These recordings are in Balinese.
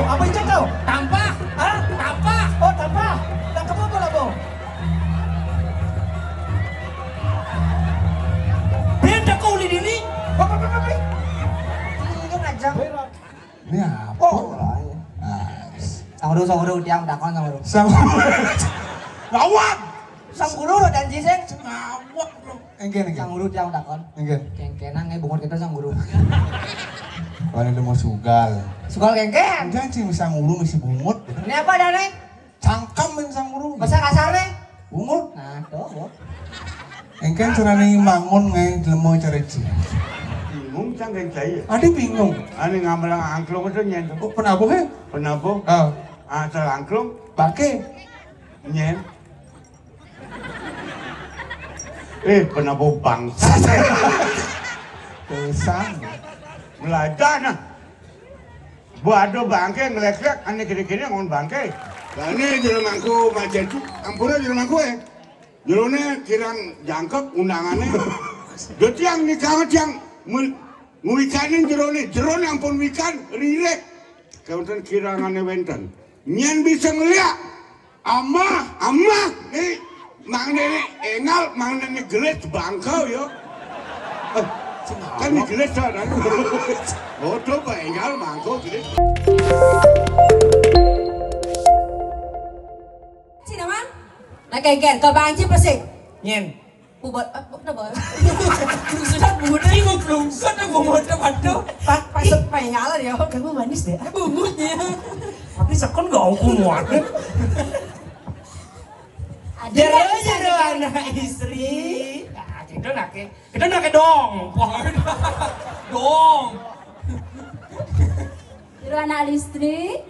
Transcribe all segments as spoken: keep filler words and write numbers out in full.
Apa itu tau? Tampah. Hah? Tampah. Oh, tampah. Tangkap apa lah, Bang? Beda kau di dini. Apa, apa, apa, apa? Ini ngajak. Ini apa? Oh. Ah. Sanguru, sanguru, tiang takon sanguru. Sanguru. Lawan. Sanguru lo janji sih. Ngawak lo. Engke, engke. Sanguru tiang takon. Engke. Kengkenan ngai bungut kita sanguru. Paling lu mau sugal. Sugal kengken. Janji sanguru misi bungut. Ini apa dah, Neng? Cangkem yang sanguru. Bahasa kasar nih. Bungut. Nah, tuh. Engke carane mangun ngai lemo careci. Bingung cang kayak saya. Ade bingung. Ane ngambelang angklung itu nyen. Oh, penabuh ya? Penabuh. Ah. Asal angklung. Bangke. Nyen. Eh, penabuh bangsa. Pisang. Belajar nah. Bu ado bangke ngelek-lek, ane kene-kene ngon bangke. Lah ne jero mangku macet tu, ampura jero mangku eh. Jerone kirang jangkep undangane. Do tiang nikah tiang mul- nguwikanin jerone, jerone ampun wikan rirek. Kewonten kirangane wenten. Nyen bisa ngeliak. Amah, amah, eh, mangne engal, mangne gelis bangkau ya. Eh, kan ini gelis kan? Oh, coba engal bangkau gelis. Sinaman? Nah, kayak gen, ke banci pesik. Nyen. Bubot, eh, apa, apa? Sudah bubot. Singgup lungsut, bubot, apa tuh? Pak, pasut pengal ya. Kamu manis deh. Bubutnya. Tapi sekon gak aku muat. Ada jero, jero anak istri. Nah, gitu nak ke. Kita nak ke dong. Dong. Jero anak istri.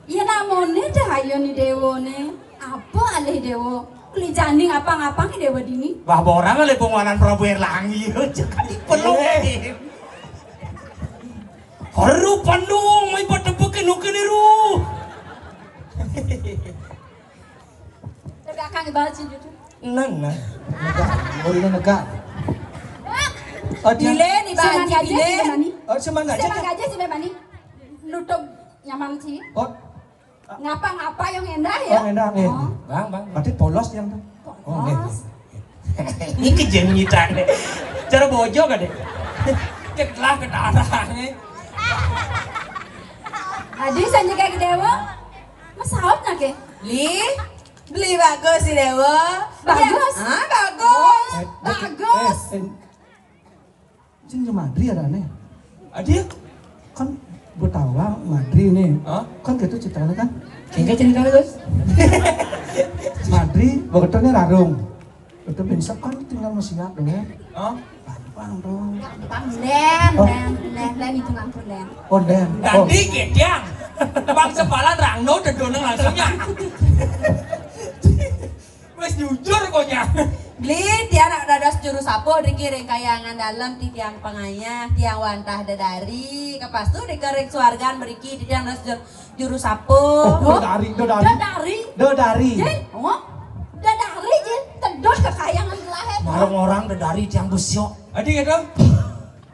Iya namone dah ayo ni dewo ne. Apa alih dewo? Kuli jani ngapa-ngapa ni dewa dini? Wah, borang alih penguanan Prabu Erlangi. Jadi peluk. Eh. Haru pandung mai patepuke nuke niru. Tegakkan ibarat sih gitu. Nang, nang. Negak. Oh, ini negak. Oh, dia. Bile ni bahan bile. Oh, semangga. Semangga aja sih mani. Nutup nyaman sih. Oh. Ngapa-ngapa yang endah ya? Oh, endah, eh. Oh. Bang, bang. Berarti polos yang tuh. Oh, nggih. Polos. Ini kejengitan deh. Cara bojo kan deh. Ketlah ketarang nih. Adi sanjika ke dewa. Mas saut nak ke? Li, beli bagus si dewa. Bagus. Ah, bagus. Eh, bagus. Eh, eh. Cing ke Madri ada aneh. Adik? Kan gue tahu lah Madri nih. Hah? Kan gitu ceritanya kan. Sehingga ceritanya terus. Madri, bekerjanya rarung. Itu besok kan tinggal masih ya dong ya. Hah? Gampang dong. Gampang, Den, oh. Den, Den, Den, itu ngampun, Den. Oh, Den. Oh. Tadi gediang. Bang sepalan rangno dedoneng langsungnya. Wis jujur kok nya. Beli tiang nak dados juru sapuh driki ring kayangan dalem titiang pangayah, tiang wantah dedari, kepastu deka ring suargan mriki titiang dados jur- juru sapuh. Oh, dedari, dedari. Dedari. Dedari. Jin, oh. Dedari, Jin, tedot ke kayangan lahir. Marang orang dedari tiang besok. Adi gitu.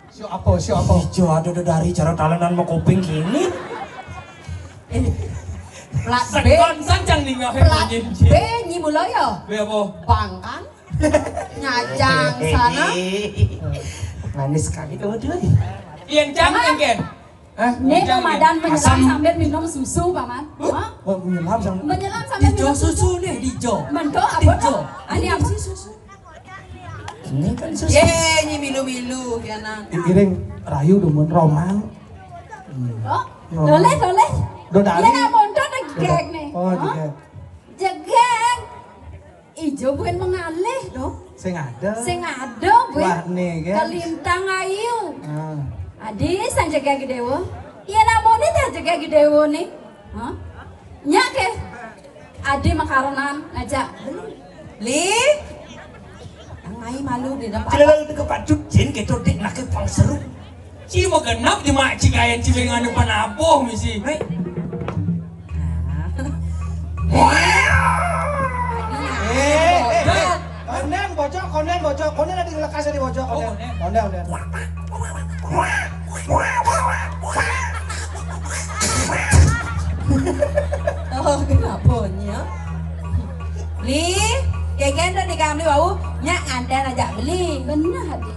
Sio apa? Sio apa? Ijo ada dedari cara talenan mau kuping kini. Eh, plat B. Sekon sancang nih nggak plat B nyi mula ya. B apa? Bangkang. Ngajang sana. Manis sekali kamu tuh. Yang cang yang ken. Hah? Nih mau madan menyelam sambil minum susu, Paman. Hah? Oh, menyelam sambil. Menyelam sambil minum susu. Dijo susu nih, dijo. Mendo apa? Dijo. Ani apa? Ini kan susu. Ye, ini milu-milu kena. Iring rayu dumun romang. Hmm. Oh, boleh, boleh. Dodari. Ya, namun tuh ada jegeg nih. Oh, jegeg. Jegeg. Ijo bukan mengalih dong. Sing ada. Sing ada, bukan. Wah, nih kan. Kalintang ayu. Ah. Adi sang jegeg dewa. Ya, namun itu jegeg dewa nih. Hah? Nya ke. Adi makaronan ngajak. Li. Ngai malu di depan. Cilala udah kepacut jin keto dik nake pang seru. Ci mau genap di mak ci kayan ci dengan depan apoh misi. Hei. Eh, eh, eh. Konden bocok, konden bocok, konden ada lekas di bocok, konden. Oh, konden. Konden, konden. Oh, kenapa nya? Beli, keken dah di kamar bau, nyak nganten aja beli. Bener, Adi.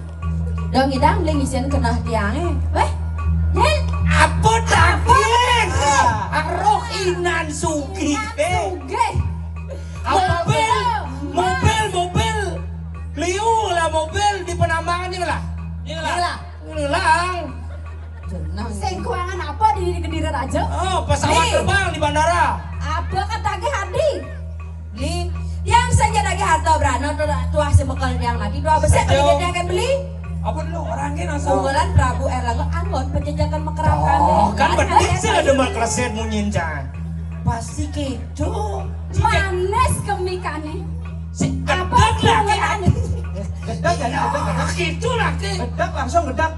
Dong idang beli ngisin kenah tiangé. Wéh, Jen. Apa tadi? Aroh inan sugih. Inan sugih. Mobil, mobil, mobil. Liu lah mobil di penambangan ni lah. Ni lah. Ni lah. Ngelang. Jenang. Sing kuangan apa di, di Kediri Raja? Oh, pesawat terbang di bandara. Apa kata ge Hadi? Beli, yang saja lagi harta berana tuah sebekel yang lagi dua besar kalau dia akan beli. Apa dulu orang ke langsung? Bungalan Prabu Erlangga anggon penjajakan mekerap kami. Oh, kan bedik sih ada mak leset munyin, Cang. Pasti gitu. Manis kemikane. Si gedeg lagi. Gedeg, gedeg, gedeg, gedeg. Gitu lagi. Gedeg, langsung gedeg.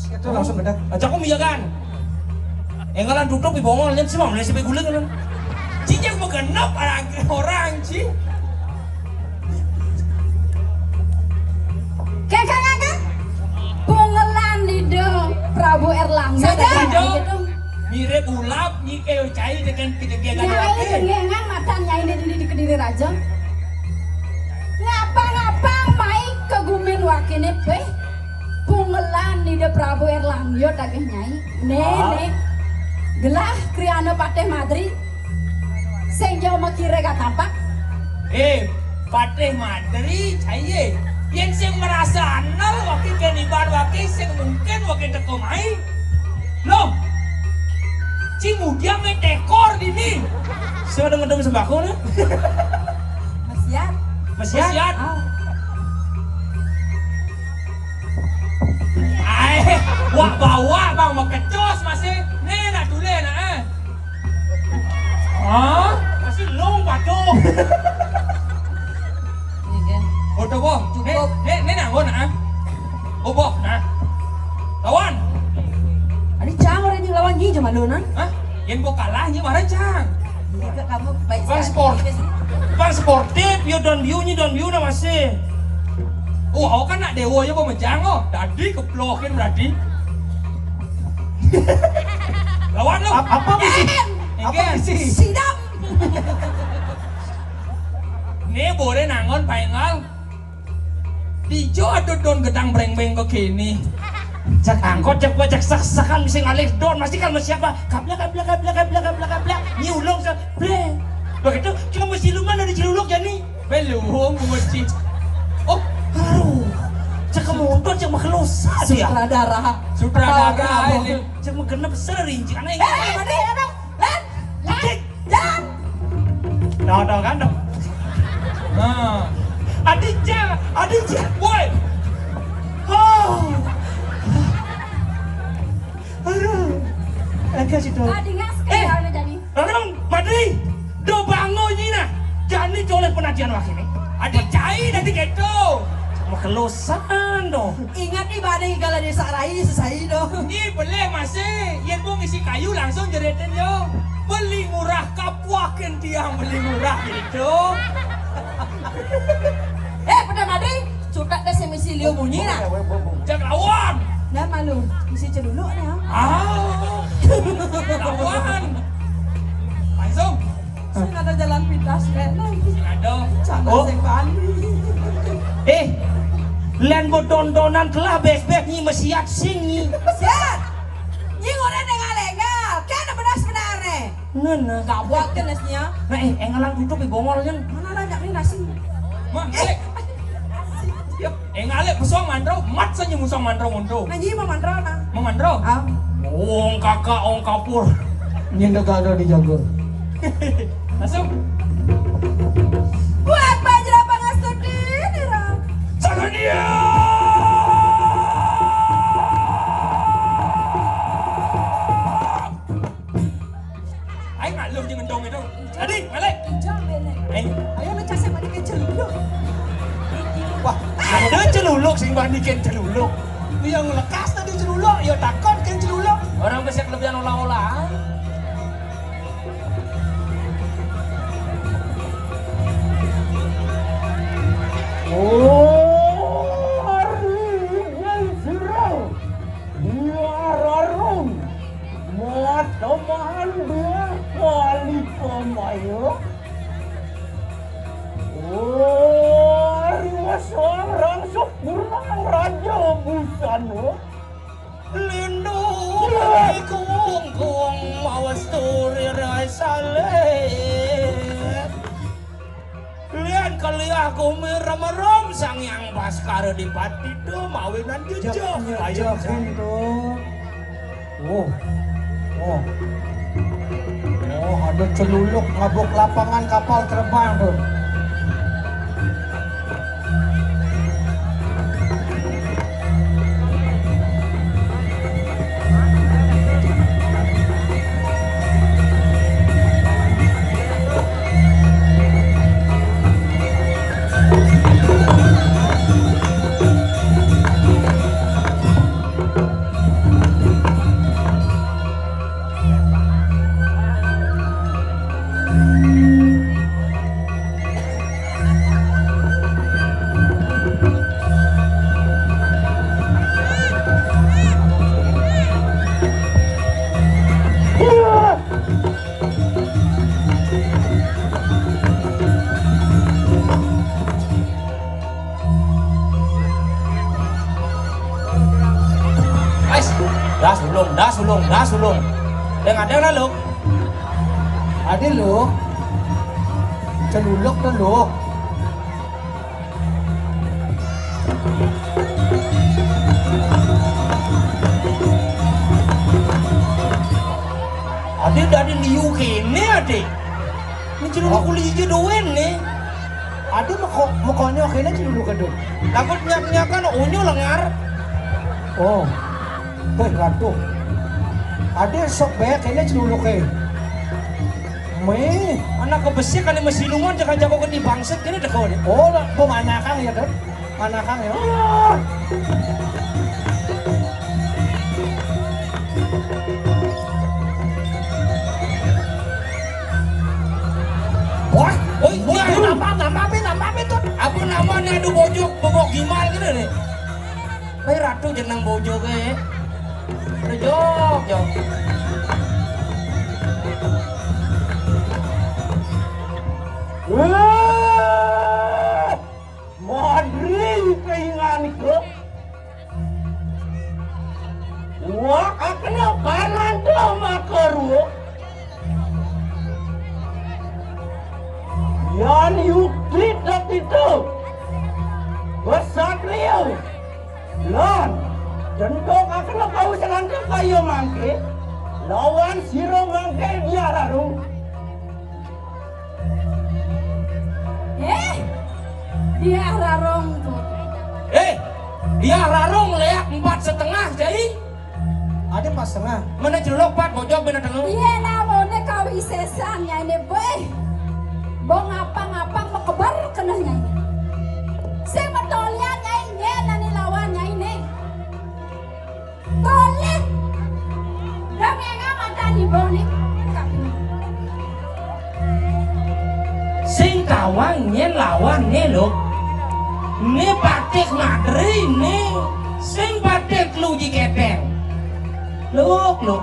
Gitu, langsung gedeg. Aja aku miyakan. Enggalan tutup di bongol, nyen sih, Mam, nyen sih guling, kan. Cincin mau genep orang, orang, Ci. Keng, keng, keng, keng. Bungelan Ida Prabu Erlangga. Saja. Mirip ulap, nyi, eh, cai dengan kejegegan. Nyai wae. Dengan matan nyai di, di, di Kediri Raja. Ngapa-ngapa mai kegumin wakine, Beh? Bungelan Ida Prabu Erlangga tagih nyai. Nih, nih. Gelah kriana Patih Madri. Sing jauh makire gak tampak. Eh, Patih Madri, cai. Yen sing merasa anal, waki keniban waki, sing mungkin waki teko mai. Loh, Ci Mudia me tekor dini. Sing ada ngedem sembako nih. Mesiat. Mesiat? Mesiat. Ah. Ai, wak bawa bang, makecos masih. Nih, nak dule, nak, eh. Hah? Masih long paco. Ini kan. Bodoh boh. Cukup. Nih, nih, nih, nanggo, nak, eh. Oh, boh, nah. Lawan. Ada cang orang yang lawan nyi, cuma lu, nah. Hah? Yen boh kalah, nyi marah, cang. Iya, kamu baik. Bang sekali. Sport. Bang sportif, yo don biu, nyi don biu, nah, masih. Oh, aku kan nak dewa ya, pemejang, oh. Tadi keplokin berarti. Lawan lo. Ap-, apa misi? Apa misi? Sidam. Nih, boleh nangon, Pak Engal. Dijo aduh don gedang breng-breng kok gini. Cek angkot, cek gua, cek sek-sekan, mesti ngalih don, mesti kalau siapa? Kabla, kabla, kabla, kabla, kabla, kabla. Nyi ulung se-, breng. Begitu, cuma mesti lu mana di Ciluluk, Jani? Belum, mesti. Oh, aduh. Cek kemuntut, cek makelosa dia. Sutradara. Sutradara, ini. Cek magenep besar rinci. Aneh. Eh, mana ya, Bang? Lan, Lan, Lan. Dah, dah, kan, dah. Nah. Aditya, Aditya. Woi. Oh. Aduh. Agak situ. Ah, dengar sekali. Eh, ada Jani. Orang Madri, do bango nyina. Jani coleh pengajian wah ini. Ada cai nanti gitu. Makelosan do. Ingat nih, bade gala desa rai sesai do. Ih, boleh masih. Yen mau ngisi kayu langsung jeretin yo. Beli murah kapuakin tiang beli murah gitu. Eh, pada Madri, cutak deh semisi liu bunyi nah. Cek lawan. Nah, malu. Misi celuluk nih, ha? Ah. Lawan. Langsung. Sing ada jalan pintas, Nek. Sing ada. Sana. Oh. Sing bani. Eh, len bo don-donan telah bes-bes nyi mesiat sing nyi. Siat. Nyi ngoreh dengar lengal. Kan benar sebenarnya. Ngena. Gak buat kan nasinya. Nah, eh, engalang tutup di bongol kan. Mana banyak nih nasi? Mak, eh. Ngalek pesong mandro, mat saja musang mandro mondo. Nah, nyi mau mandro nah. Mau mandro? Ah. Ong kakak, ong kapur. Nyinda kagak dijago. Masuk. Buat Bajra Pangastudi, Nira. Sana dia. Aing maklum jeung entong itu. Tadi, balik. Ujang bene. Aing. Ayo lu casek balikin celuluk. Wah, ada celuluk sing bandingin celuluk. Yang lekas tadi celuluk, ya takut kan celuluk. Orang bisa kelebihan olah-olah. Oh, hari yang serau. Biar arung. Muat kemahan biar kali pemain. Kumi remerem Sang Hyang Baskara Dipati, to mawinan jejeh. Jejeh, kayun jejeh, sang. Itu. Oh. Oh. Oh, ada celuluk ngabuk lapangan kapal terbang tuh. Wes, das ulung, das ulung, das ulung. Deng adeng na, Luk? Ade, Luk. Celuluk to, Luk. Ade dadi liu kene, Ade. Ini celuluk. Oh. Kuli ijo doen ne. Ade meko-, mekonyo kene celuluk ade. Takut nyak-nyakan onyo lengar. Oh. Weh, Ratu. Ade sok bae kene celuluke. Meh. Anak kebesik kali mesilungan, jago-jago gede bangset kene deko ne. Oh, lah, pemanakang ya, Dek? Manakang ya? Wah, oi, wah, iya, nambah, nambah, Pi, nambah, Pi, tuh. Apa namanya, aduh, bojok, bobok gimal gitu nih. Oi, Ratu jeneng bojoke. Aduh, jok, jok. Wah. Madri kaingan iko. Wa akna paranta makaruo. Yan yukti tatito. Basatrio. Lan, cendok akna kau salanta kayo mangke. Lawan siro mangke diararung. Eh, diararung tuh. Eh, diararung leak empat setengah, Cai. Ada empat setengah. Mana celok pat bojok bina tengah. Iya, namanya kawisesan, Nyai, ini, boy. Bong apa-ngapa mekebar kena, Nyai. Sing metolian, Nyai, nyen nani lawan, Nyai, nih. Toleh. Dongeng mata di bone. Sing tawang nyen lawan ne, Luk. Ne patih Madri ne. Sing patih telu ji keteng. Luk, Luk.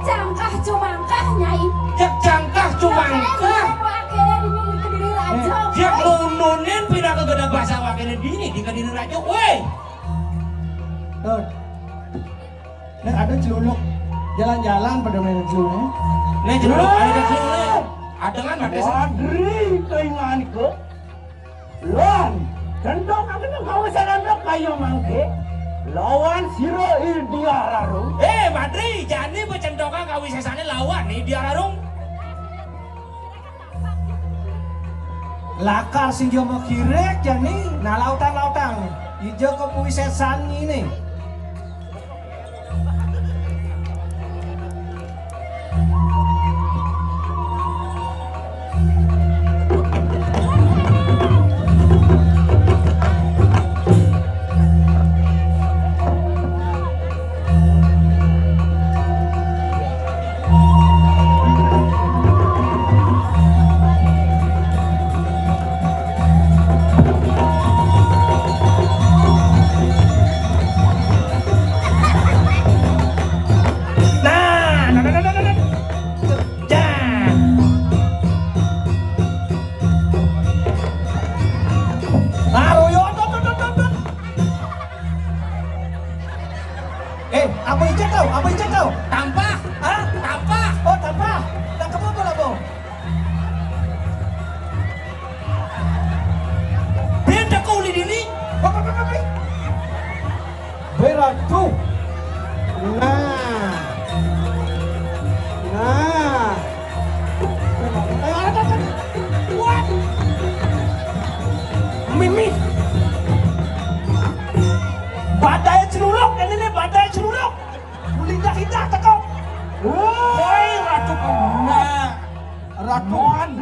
Cangkah cumangkah, Nyai. Cek cangkah cumangkah. Makanya wakilnya di Kediri Rajo. Cek nununin pindah ke Gedang Basah wakilnya dini di Kediri Rajo. Woi. Tuh. Nek ada celuluk. Jalan-jalan pada main celuluk. Nek celuluk, ada celuluk. Ada kan, Madri? Wadri, kaingan iko. Lan, cendok akna kawisesan kayo mangke. Lawan siro i diararung. Eh, Madri, jani becendokan kawisesane lawan i diararung. Lakar sing jo mokirek jani, nah lautang-lautang. Ijo kawisesan ini.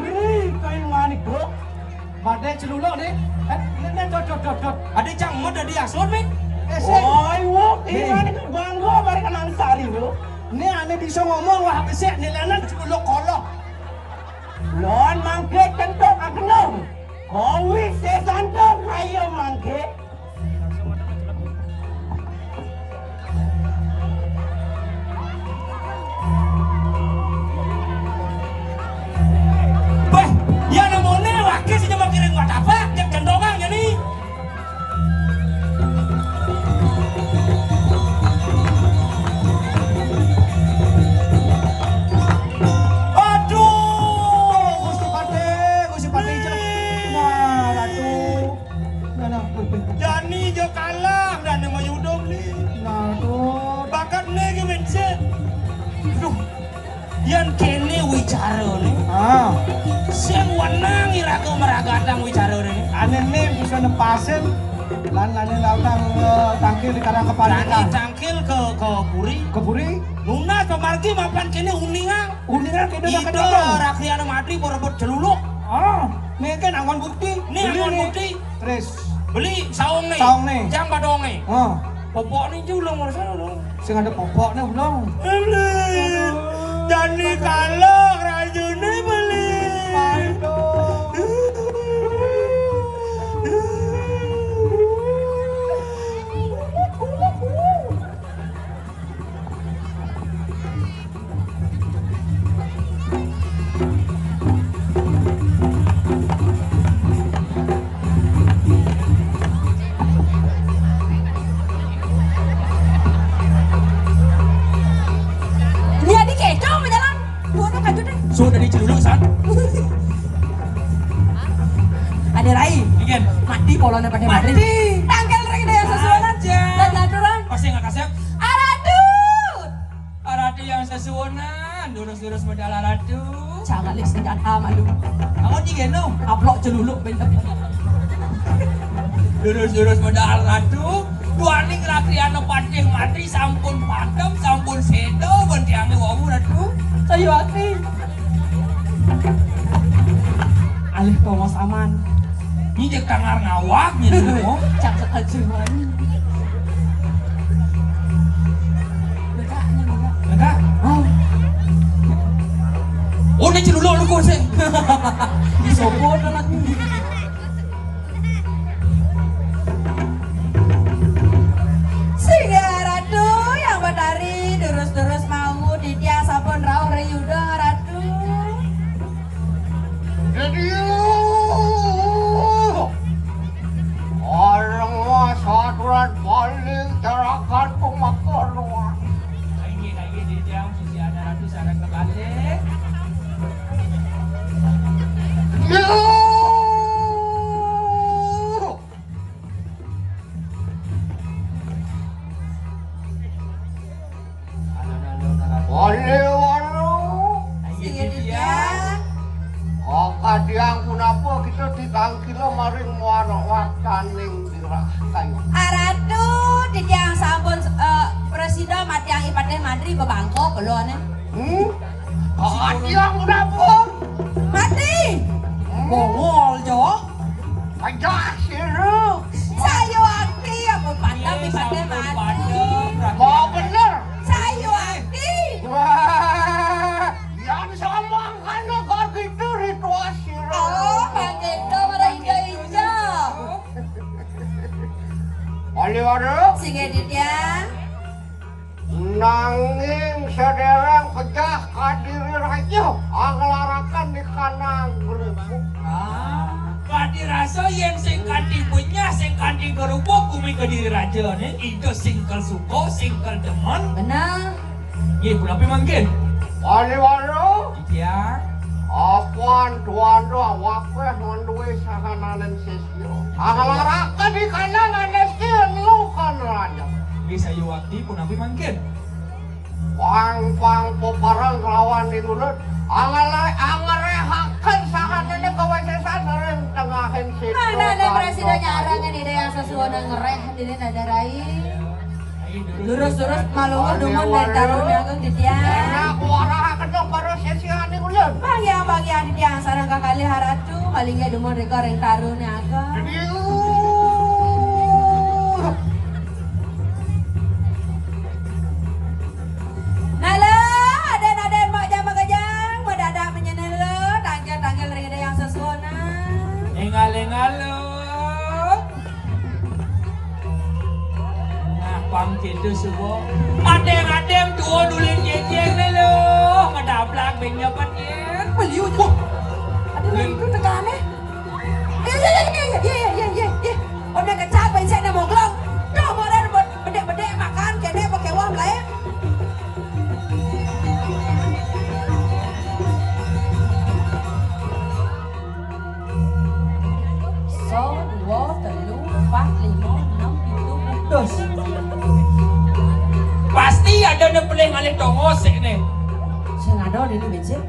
Ih, kain manik, Bro. Badé celuluk né. Eh, né, né, dot, dot, dot, dot. Ada cang mot ada asut, Min. Eh, sing. Oi, wok, ini manik bangga bari kenang sari, Bro. Né ané bisa ngomong wah besik né lana celuluk kolok. Lon mangké centok agenung. Kowi sesanto kayo mangké. Wéh, ya nemone lagi sing nyemok kiring martabak, cek gendongan ya nih. Aduh, Gusti Patih, Gusti Patih, nah, Ratu. Nah, nah, wih, wih. Jani jo kalah, dan nama Yudom nih. Nah, tuh. Bakat nih, gimana sih? Aduh, yan kéné wicarané. Ah. Sing wenang iraga maragatang wicarané. Ané né bisa nepasin lan lané lautang, eh, tangkil di karang kepanikan. Tangkil ke, ke puri. Ke puri? Nunas pamargi mapan kéné uningang. Uningang kéné. Ida Rakriyana Madri parebut celuluk. Ah, né kan anggon bukti. Né anggon bukti. Terus beli saung né. Saung né. Jang badongé. Ah. Popokné ju ulung ngurus ulung. Sing ada popokné ulung. Aduh. Jani kalah rajuné beli. Aduh. Jadi keco jalan. Waduh, kacut deh. Sudah diceluluk, San. Ada rai. Mati polone pada mati. Mati. Tanggal ring daya sesuanan. Aja. Dan aturan. Pasti nggak kasep. Aradut. Aratu yang sesuunan, durus-durus medal aratu. Jangan lek senjata malu. Kamu tiga no, aplok celuluk bener. Durus-durus medal aratu. Duaning rakriyana patih mati sampun padem, sampun sedo, bentiange wau ratu. Sayuwakti. Alih tongos aman. Ini cek tangar ngawak gitu loh. Cak sekejuan. Enggak. Oh. Oh, ini celuluk lu kok sih. Di sopo anak. Singgih Ratu yang Betari, durus-durus mau titiang sampun rauh ring yuda Ratu. Jadi, areng saturan paling cerakan pemakaran. Inggih, inggih, titiang sisi ada Ratu sareng kekalih. Yo! Wali walu. Singgih titiang. Kok kadiang punapa kita ditangkila maring muara wataning dirah kayu. Aratu, titiang sampun, eh, prasida matiang ipatih mantri bebangko kula ne. Hmm? Kok kadiang punapa? Mati. Hmm? Bongol, Jo. Pejah sira. Sayuwakti, ampun padem, ipatih mati. Mau bener. Sayuwakti. Wah, yang sama kana kok gitu ritual sira. Oh, Bang Gendo marang inja-inja. Wali waru. Singgih titiang. Nanging sedereng pejah kadiri raja, anglaraken di kanang grubuk. Ah, kadi rasa yen sing kanthi benyah, sing kanthi grubuk, gumi kediri raja ne, ida singkel suka, singkel demen. Bener. Nggih, punapi mangkin? Wali waru. Iya. Apan tuan doa wakil menduwe sahananing sisya. Anglaraken di kanang anes ki enu kan raja. Nggih, sayuwakti punapi mangkin? Pang-pang peperang kelawan di mulut. Angala-, angrehaken sahanene kawisesan ring tengahing sitra. Manane prasida nyarengin Ida Hyang Sasuwuna ngreh dene Nadarai. Lurus-lurus malunguh dumun ring taruna agung titiang. Enak warahaken para Sesihane ulun. Bagian-bagian titiang sareng kakalih Ratu, malingga dumun rika ring tarune aga. Aduh. Nah, lo, aden-aden mak jam makejang, madadak menyenel lo, tangkil-tangkil ring Ida Hyang Sesuunan. Engal-engal lo. Nah, pang gitu suba. Adeng-adeng tua dulin jejeng ne lo. Ngedablak benyepet ye. Meliu. Wah. Ada lagi tu tekan eh. Ye, ye, ye, ye, ye, ye, ye, ye, ye. Udah kecak bencet ne moglong. Tuh, modal bedek-bedek makan, kene pakai wah lain. So, dua, telu, empat, lima, enam, pitu, putus. Pasti ada ne pelih ngalih tongos sik ne. Sing ada di ni becik.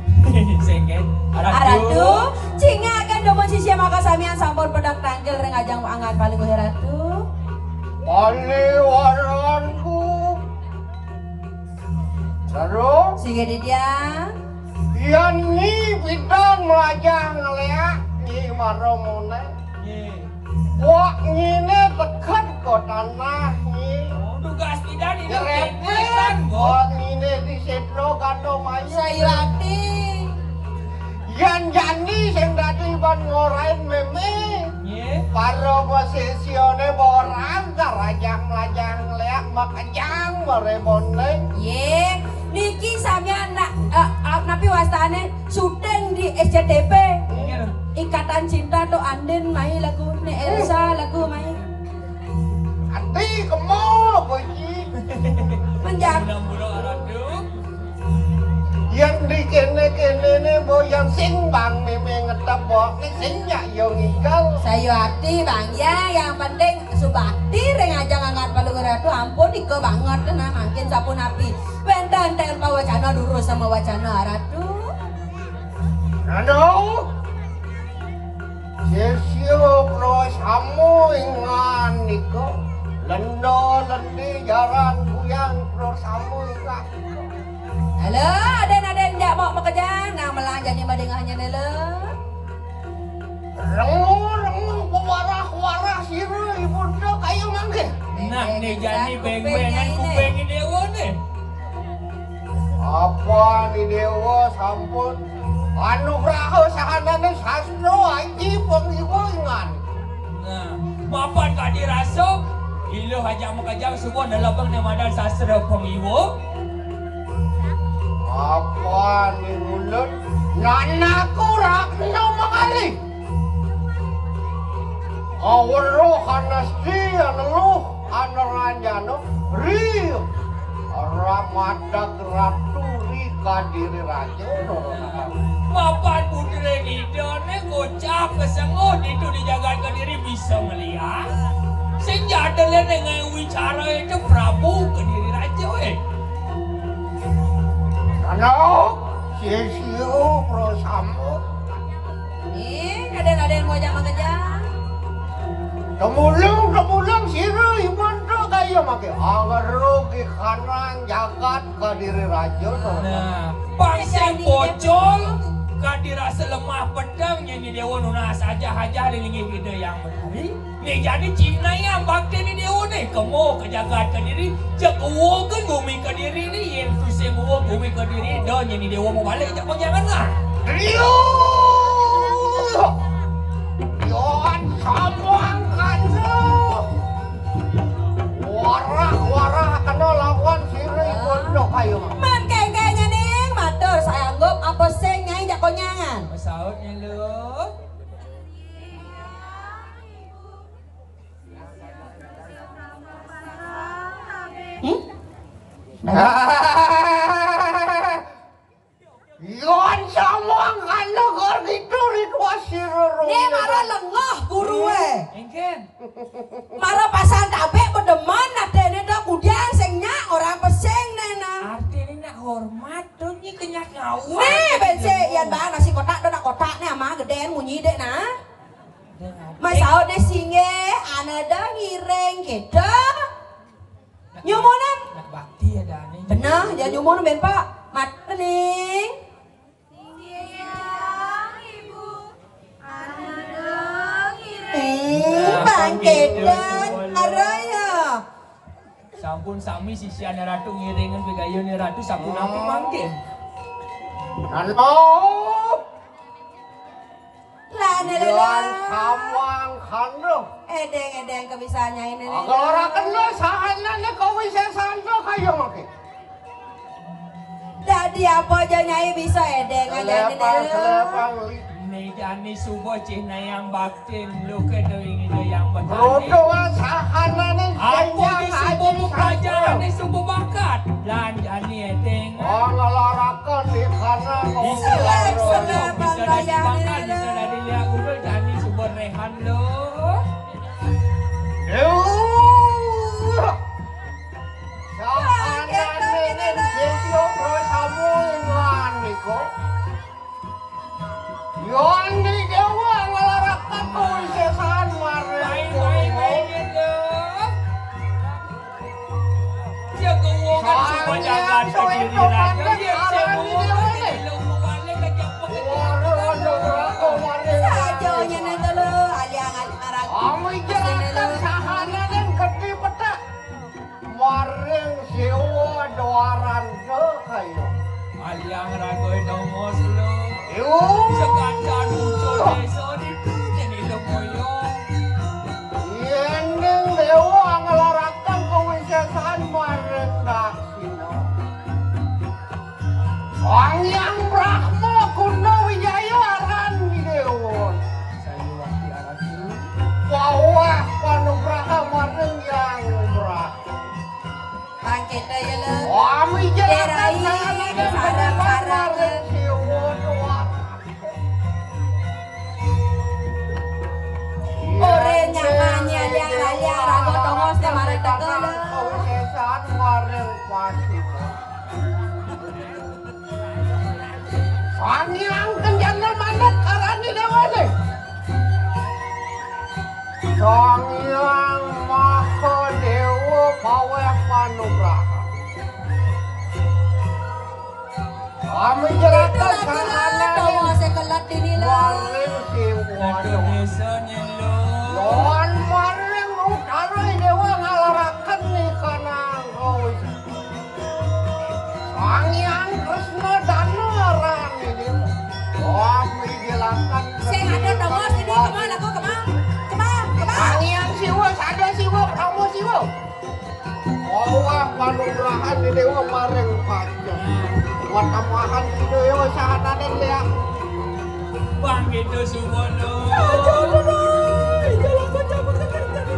Sing, kan? Aratu. Aratu, cingakan dumun sisia maka samian sampun pedak tangkil ring ajang angat paling uhe Ratu. Paliwaranku. Terus? Sing, Didia. Yan nyi pidan melajah ngeleak nyi mara mone. Nyi. Buak nyine teket ka tanah nyi. Oh, tugas pidan ini. Nyerepet. Buak nyine di sedro gando mayu. Sayuwakti. Yan jani sing dadi ban ngorain meme. Nggih. Para pasisiane borang karajang-lajang leak makejang marebone. Nggih. Niki samian nak, eh, eh, napi wastane syuting di S C T V. Nggih. Ikatan Cinta tuh Andin mai lagu, ne Elsa lagu mai. Ati kemo, Boji. Menjak. Yang di kene-kene ne, bo, yang sing bang meme ngetebok ne, sing nyak yo ngigal. Sayu ati, Bang. Ya, yang penting subakti ring ajang angat paling ratu ampun iko banget nah mangkin sapunapi. Wenten ten pawacana durus sama wacana ratu. Anu. Sesio Pro Samu ingan nika. Lenda lendi jaran buyang Pro Samu ingan nika. Halo, aden-aden jak mok makejang, nang melang jani madingahnya nela. Rengu-rengu pewarah-warah sira ibun to kaya mangke. Nah, ne jani beng-bengan kuping dewa ne. Apa ni dewa sampun anugraha sahanane sastra aji pangiwa ingan. Nah, mapan kadi rasa, iluh ajak makejang suba nelebeng ne madan sastra pangiwa. Apa ni mulut nanaku rakna mangali. Aweruh anasti aneluh aneranjana ri ramadag ratu ri kadiri raja. Mapan putra nida ne kocap kesenguh ditu di jagat Kediri bisa ngeliat. Sing jadel ne ngai wicara itu Prabu Kediri Raja, eh. Anak, sisio Pro Samu. Ih, aden-aden mau jama kejang. Temulung, temulung, sira iman tu kaya make angero di kanan jagat kadiri raja tu. Nah, pang sing pocol, kadi rasa lemah pedang, nyeni dewa nunas aja-aja di linggih ida yang menari. Ni jani Cina yang bakti ni dewa ni, kemo ke jagat Kediri, cek uwa kan bumi Kediri ni, yang tu sing uwa bumi Kediri, dah nyeni dewa mau balik, cak panjangan lah. Riuh! Yohan samuang kanu. Warah-warah kena lawan sirih pondok ayo. Man kengkengnya ning, matur saya anggap apa sing nyai jak konyangan. Sautnya lu. Hmm? Yon sawang kana kor gitu ritual sirurung. Nih mara lengah gurue. Engken. Mara pasang tabek bedeman nadene dah kudian sing nyak orang pesing nena. Artine nak hormat tuh nyi kenyak ngawur. Nih bense yan bang nasi kotak dah nak kotak nih ama geden munyi dek nah. Mas saut nih singe ana dah ngiring gitu. Nyumunan. Nak bakti ada nih. Benah ya nyumun ben pak. Mat pening. Edan araya. Sampun sami sisian Ratu ngiringan pigayunan Ratu sapunapi mangkin? Halo. Lah, Nelela. Samang kandung. Edeng, edeng, kebisaannya ini, Nelela. Agak ora kena sahana ne kowe sesando kaya mangke. Dadi apa aja Nyai bisa edeng aja, Nelela. Selepan, selepan, li- Ini jani suba cih nayang baktin lu ke doing itu yang betani. Rodo sahana ne apa di suba pelajaran di suba bakat. Lan jani edeng. Oh, ngelarakan di sana. Bisa lah, bisa lah, bisa lah dibakar, bisa lah dilihat udah jani suba rehan lo. Duh. Sakanane sing sio pro samu iman niko. Yoni dewa ngelarakan kowe sesan mare. Baik, baik, baik, baik. Jaga wong kan semua jaga diri raja. Dia semua kan ini lu balik lagi apa ke dia? Sajonya nento lo, aliang-aliang arang. Amu ijaran sahana nang gede petak. Maring Siwa Dwaranda kaya. Aliang raga dongos lo. Yo. Sekancan muncul desa ditu jeni lo moyo. Yening dewa ngelarakan kewisesan maring daksina. Sang Hyang Brahma Guna Wijaya aran dewa. Saya wakil aran. Wawah panugraha maring Hyang Brahma. Bangkit ya lo. Wami Derai, sarang-sarang. Ora nyaman ya, liang-liang raga tongos te marang teka lo. Kawisesan marang pati. Sang Hyang Kencana Manik arane dewane. Sang Hyang Maha Dewa paweh panugrahan. Kami jeratan sahana. Tawa sekelat dini lo. Maring siwa. Aduh, desa nyelo. Lawan maring utara dewa ngalaraken nih kanang kau. Sang Hyang Kresna Dana arane dewa. Wah, mijelaken. Sing ada nomor sini, kemang, aku kemang. Kemang, kemang. Sang Hyang Siwa, Sada Siwa, Brahma Siwa. Wah, panugrahan dewa maring panjenengan. Watamahan dewa sahananen ya. Bang itu sumono.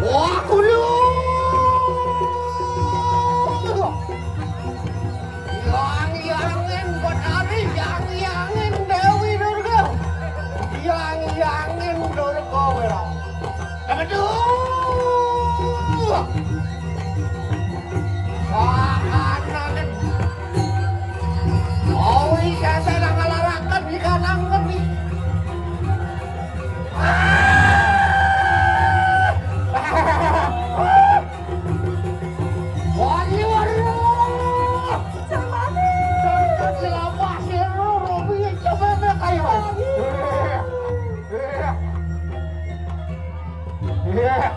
Wah, kulo. Yang-yangin Betari, yang-yangin Dewi Durga, yang-yangin Durga Wira. Aduh. Sahananen. Awi sasana ngalaraken di kanang ngendi. Ah! Wali, wali. Samane. Selapas ya, Robi, coba kayu. Iya. Iya. Iya.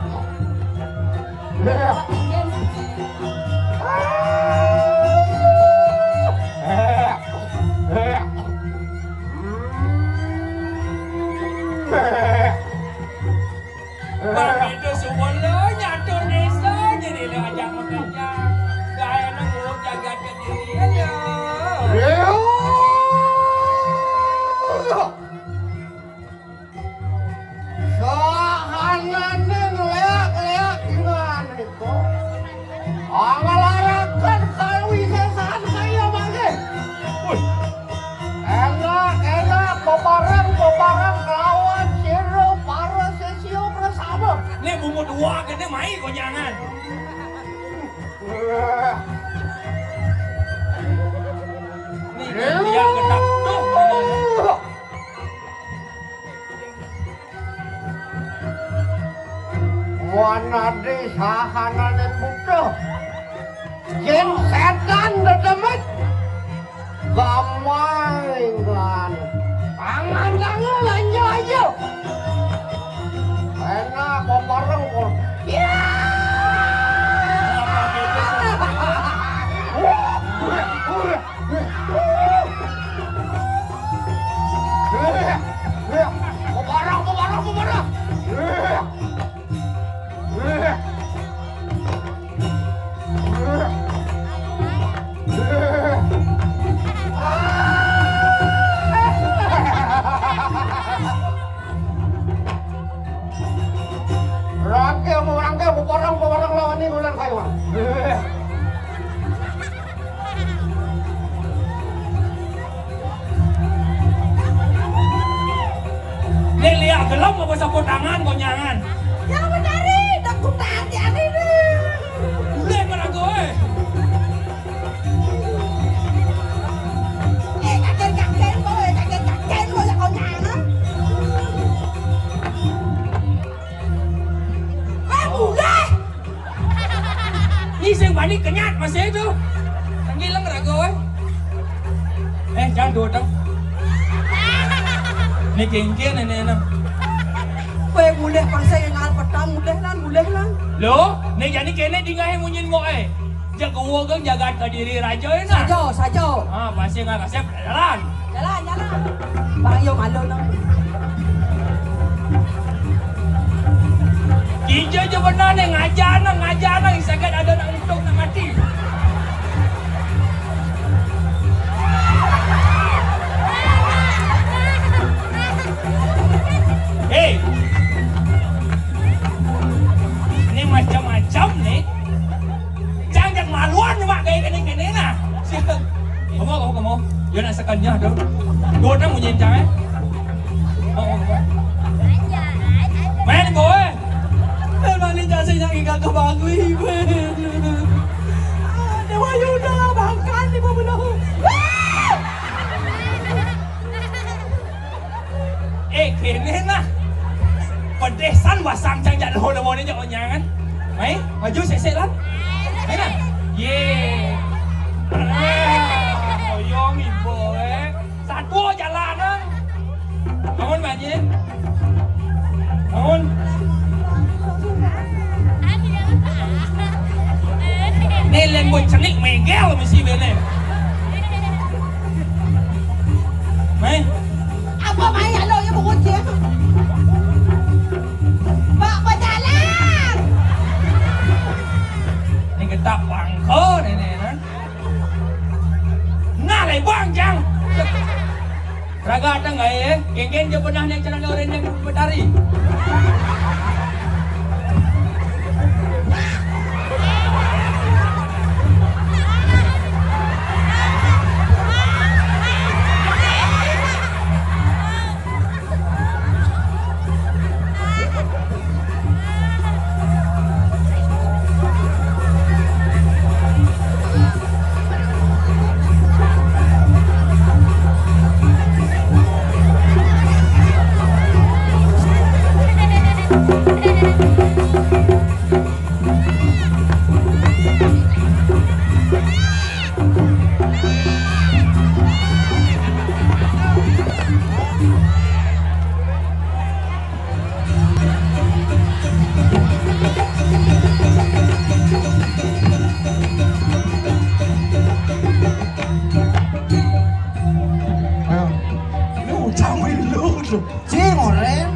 Iya. Iya. Bang itu semua lo nyatur desa jadi lo ajak mengajak. Gaya nang urut jaga diri lo. Sahanane ngleak-leak dengan itu. Angalaraken kawisesan kaya mangke. Wih. Enak, enak, bebareng, bebareng kelawan sira para sesio bersama. Nek bumut dua kene mai konyangan. Nek dia genap tuh. Wanadi sahanane butuh. Yen setan dedemet, gampang inggan. Tangan-tangan lanjut aja. Enak, kok bareng, kok. Orang-orang lawan ini ulang saya, Bang. Nih, lihat, gelem apa sapu tangan, konyangan? Yang mencari, dak ku tadi, aneh deh. Boleh merago, eh. Eh, kakek-kakek, boy, kakek-kakek, boy, ya, konyangan. Eh, boleh. Ih, sing bani kenyat masih itu. Tenggiling raga, weh. Eh, jangan dodeng. Ini kengkir nenek enak. Weh, mulih pangsa yang ngal petang, mulih lan, mulih lan. Lo, nih jadi kene dingahe munyin mo, eh. Jaga wogang jagat kediri raja, enak. Saja, saja. Ah, pasti nggak kasep, jalan. Jalan, jalan. Bang, yo malu, no. Kija je benar nih, ngajar, no, ngajar, no, isakan ada nak untung, nak mati. Hei. Ini macam-macam nih. Cang jak maluan mak kayak kene-kene nah. Siap. Kamu, kamu, kamu. Yo nak sekenyah tu. Dua nak munyi cang, eh. Kamu, kamu. Main kau, eh. Memang ni cak sing nak ikat ke bangui, weh. Ah, Dewa Yuda, bangkan di bawah. Eh, kene nah. Pedesan basang cang jak loho lemone jak onyangan. Mai, maju sesek lah. Mai nah. Ye. Ah, oyong ibu, eh. Satu jalan, ah. Bangun, Pak Haji. Bangun. Nih, lembut cenik megel mesti bene. Mai. Apa mai alo ya bungkut dia? Pak pejalan. Ini getak pangko nenek, nah. Nah, lebang, Jang. Raga datang gak ya? Geng-geng dia pernah naik celana orang yang bertari. Ayo. Ini ucap main lu tuh. Cing, oren.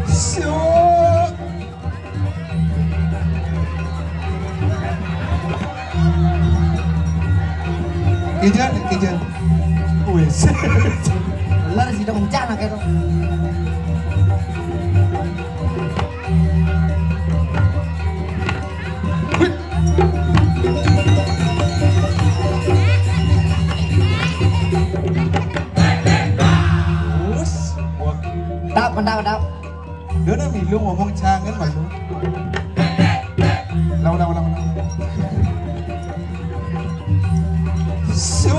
Siok. Kejar, kejar. Wes. Lar sida bencana kayak itu. Wes. Wah. Tap, tap, tap. Dia udah milu ngomong jangan malu. Ulang, ulang, ulang, ulang. Sus.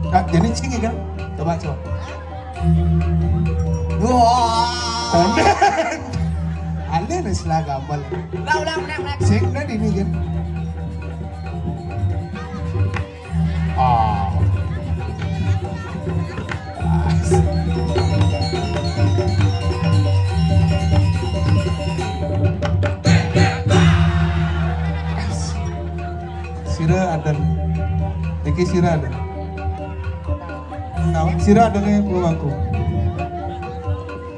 Ah, jadi cing ya kan? Coba, coba. Wah. Konden. Aneh nih, setelah gamal. Ulang, ulang, ulang, ulang. Sing, udah ini kan. Ah. Sira adan. Niki sira adan. Naon? Sira ada nih belum aku.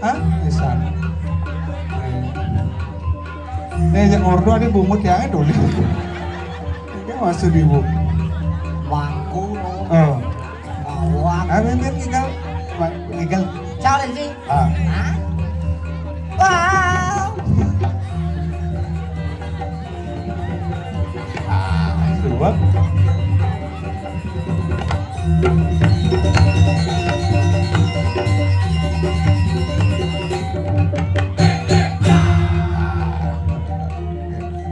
Hah? Bisa. Nih, yang ordo ada bungut ya, dulu. Ini maksud ibu. Mangku. Oh. Bawang. Ada yang tinggal, tinggal. Cari sih. Ah. Hah? Wow. Ah, coba.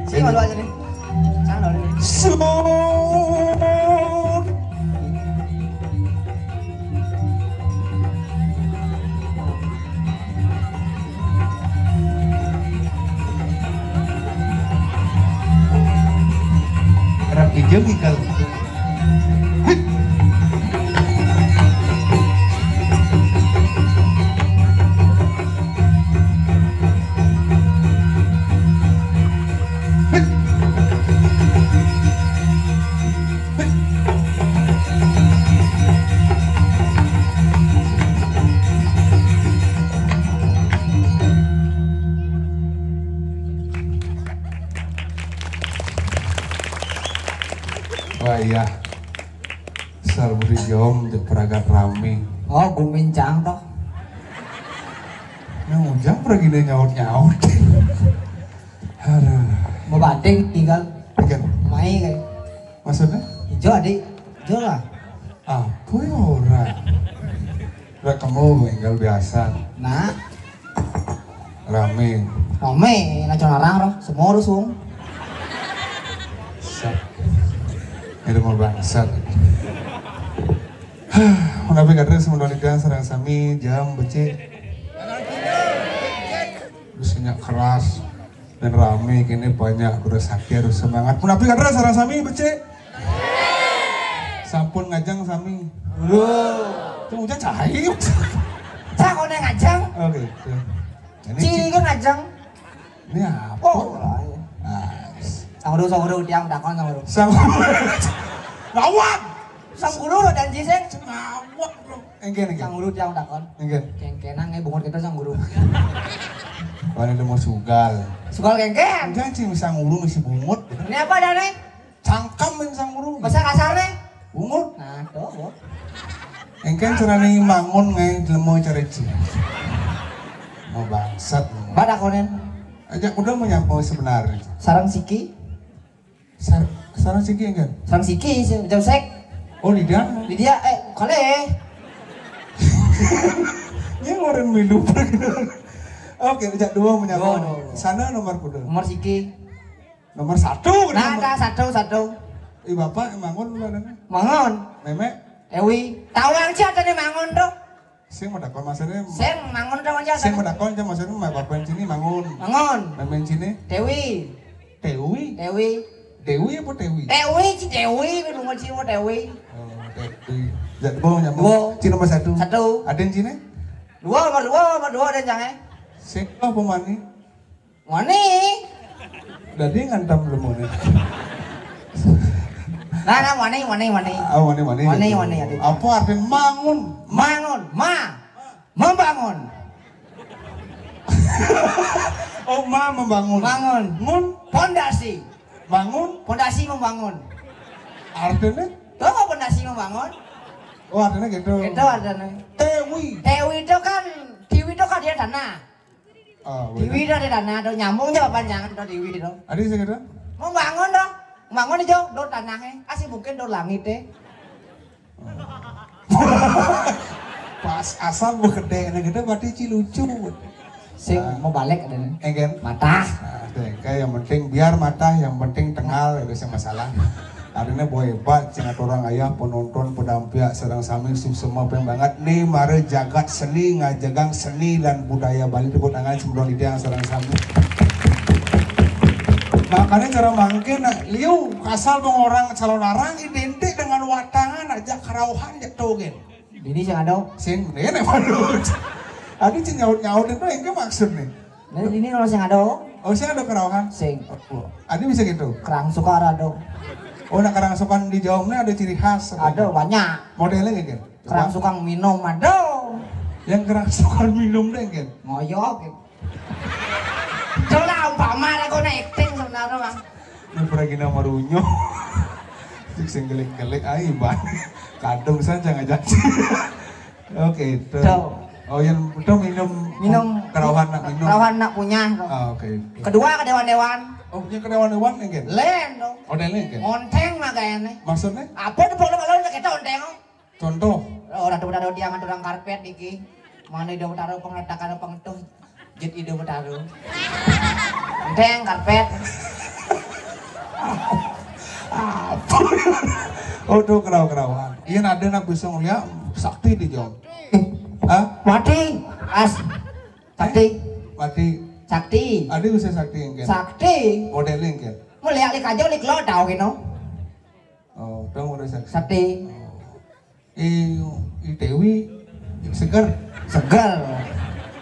Sini malu aja nih. Sana dulu nih. Sun. Rapi jeung ikal. Wah, iya. Sarbudi jom jeung peragat rami. Oh, gumincang toh. Nah, Ujang pergi deh nyaut-nyaut. Aduh. Mau bating tinggal. Bikin. Mai kayak. Maksudnya? Ijo, adik. Ijo lah. Apa ya ora? Ora kamu tinggal biasa. Nah. Rame. Rame, naco narang roh, semua rusung. Sat. Ini mau bangsat. Menapi kadre semenolikan sareng sami jam becik. Terus keras dan rame kini banyak terus sakit harus semangat. Menapi kadre sareng sami becik. Sampun ngajeng sami. Tuh udah cahaya. Cak kone ngajeng. Oke. Tuh. Ini Cing kan ngajeng. Ini apa? Oh, iya. Nah, Sang Guru, Sang Guru, tiang takon Sang Guru. Sang Guru. Ngawak. Sang Guru lo janji sing. Ngawak, bro. Engke, engke. Sang Guru tiang takon. Engke. Kengkenang eh bungut kita Sang Guru. Paling udah mau sugal. Sugal kengken. Janji Sang Guru misi bungut. Ini apa dane? Cangkem yang Sang Guru. Bahasa kasar nih. Bungut. Nah, tuh, Bu. Engke carane mangun ngai lemo careci. Mau bangsat. Bada konen. Aja udah mau nyapa sebenarnya. Sarang siki. Sar sarang siki engke. Sarang siki jauh sek. Oh, di dia. Di dia eh kale. Ini orang milu. Oke, ajak dua menyapa. Sana nomor kuda. Nomor siki. Nomor satu. Nah, ada satu satu. Ih, bapak mangun lu ada. Mangun. Meme. Ewi. Tahu yang sih ada nih mangun tuh. Sing mau dakon maksudnya. Sing mangun tuh aja. Sing mau dakon aja maksudnya mau bapak sini mangun. Mangun. Meme sini. Dewi. Dewi. Dewi. Dewi apa Dewi? Dewi, si Dewi, lu nggak sih mau Dewi. Oh, Dewi. Jat bo nyambung. Cina nomor satu. Satu. Ada yang sini? Dua, nomor dua, nomor dua ada yang jangan. Sing apa mani? Wani. Dadi ngantam lemu nih. Nah, nah, wani, wani, wani. Ah, wani, wani. Wani, wani, aduh. Apa artinya mangun? Mangun, ma. Membangun. Oh, ma membangun. Bangun. Ngun. Pondasi. Bangun. Pondasi membangun. Artinya? Tahu apa pondasi membangun? Oh, artinya gitu. Itu artinya. Tewi. Tewi itu kan, Tiwi itu kan dia tanah. Ah, Tiwi itu ada tanah, tuh nyambung aja panjangan tuh Tiwi itu. Ada sih gitu? Mau bangun dong. Bangun aja, do tanahnya. Kasih mungkin do langit deh. Pas asal mau gede, ini gede berarti cilucu. Sing mau balik ada nih. Enggen. Matah. Nah, deh, kayak yang penting biar matah, yang penting tengal, ya bisa masalah. Artinya boy hebat, cengat orang ayah, penonton, pedampia, sedang sami, suksema, pengen banget. Nih, mare jagat seni, ngajagang seni dan budaya Bali, tepuk tangan sebelum dia yang sedang sami. Makanya cara mangkin, nah, liu, kasal mengorang calon arang, identik dengan watangan, aja kerauhan, ya tuh, gen. Ini sing ada. Sing, ini mana? Aduh, cing nyaut-nyaut itu yang maksud nih. Nah, ini kalau sing ada. Oh, sing ada kerauhan? Sing. Oh, ada bisa gitu? Kerang suka ada. Oh, nak kerang suka di Jawa ini ada ciri khas. Ada, banyak. Modelnya gitu? Kerangsukan minum, aduh. Yang kerangsukan minum deh, kan? Ngoyok gitu. Coba umpama lah, gua acting sebenarnya, Bang. Ini pergi nama runyo. Cik sing gelik-gelik, ayo, Bang. Kadung saja ngajak. Oke, itu. Tuh. Oh, yang itu minum. Minum. Kerauhan nak minum. Kerauhan nak punya, tuh. Ah, oke. Kedua ke dewan-dewan. Oh, punya ke dewan-dewan, kan? Lain, dong. Oh, lain, kan? Onteng mah kayaknya. Maksudnya? Apa tuh, kalau, kalau kita onteng, oh? Contoh. Orang tuh udah dia ngatur orang karpet niki. Mana dia taruh pengletakan pengetuh. Jit ide taruh. Enteng karpet. Apa? Oh, tuh kerau-kerauan. Iya, ada nak bisa ngeliat sakti di jauh. Hah? Mati. As. Sakti. Mati. Sakti. Ada bisa sakti yang kan? Sakti. Modelnya yang kan? Mau lihat, lihat aja, lihat lo tahu gitu. Oh, dong udah sakti. Sakti. Oh. Eh, eh, Dewi, seger. Seger.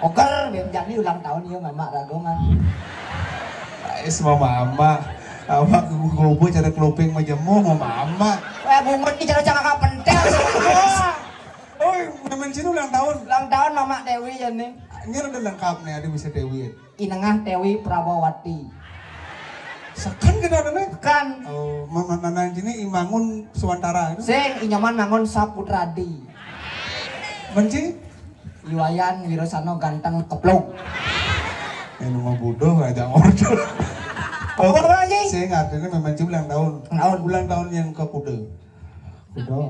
Oker, biar jadi ulang tahun ya, Mama Ragongan. Ais, Mama, Mama. Apa gobo cara kelopeng majemu, Mama, Mama. Wah, bungut ini cara cakap pentel. Oh, memang sini ulang tahun. Ulang tahun Mama Dewi ya nih. Ini udah lengkap nih, ada bisa Dewi. Inengah Dewi Prabawati. Sekan kita ada nih. Sekan. Oh, Mama Nanang sini Imangun Suwantara itu. Sing inyoman Mangun Saputradi. Menci? Iwayan Wirosano ganteng keplung. Yang mau bodoh aja ngorder. Oh, apa lagi? Saya ngertinya memang ulang tahun. Tahun. Ulang tahun yang ke kuda. Kuda.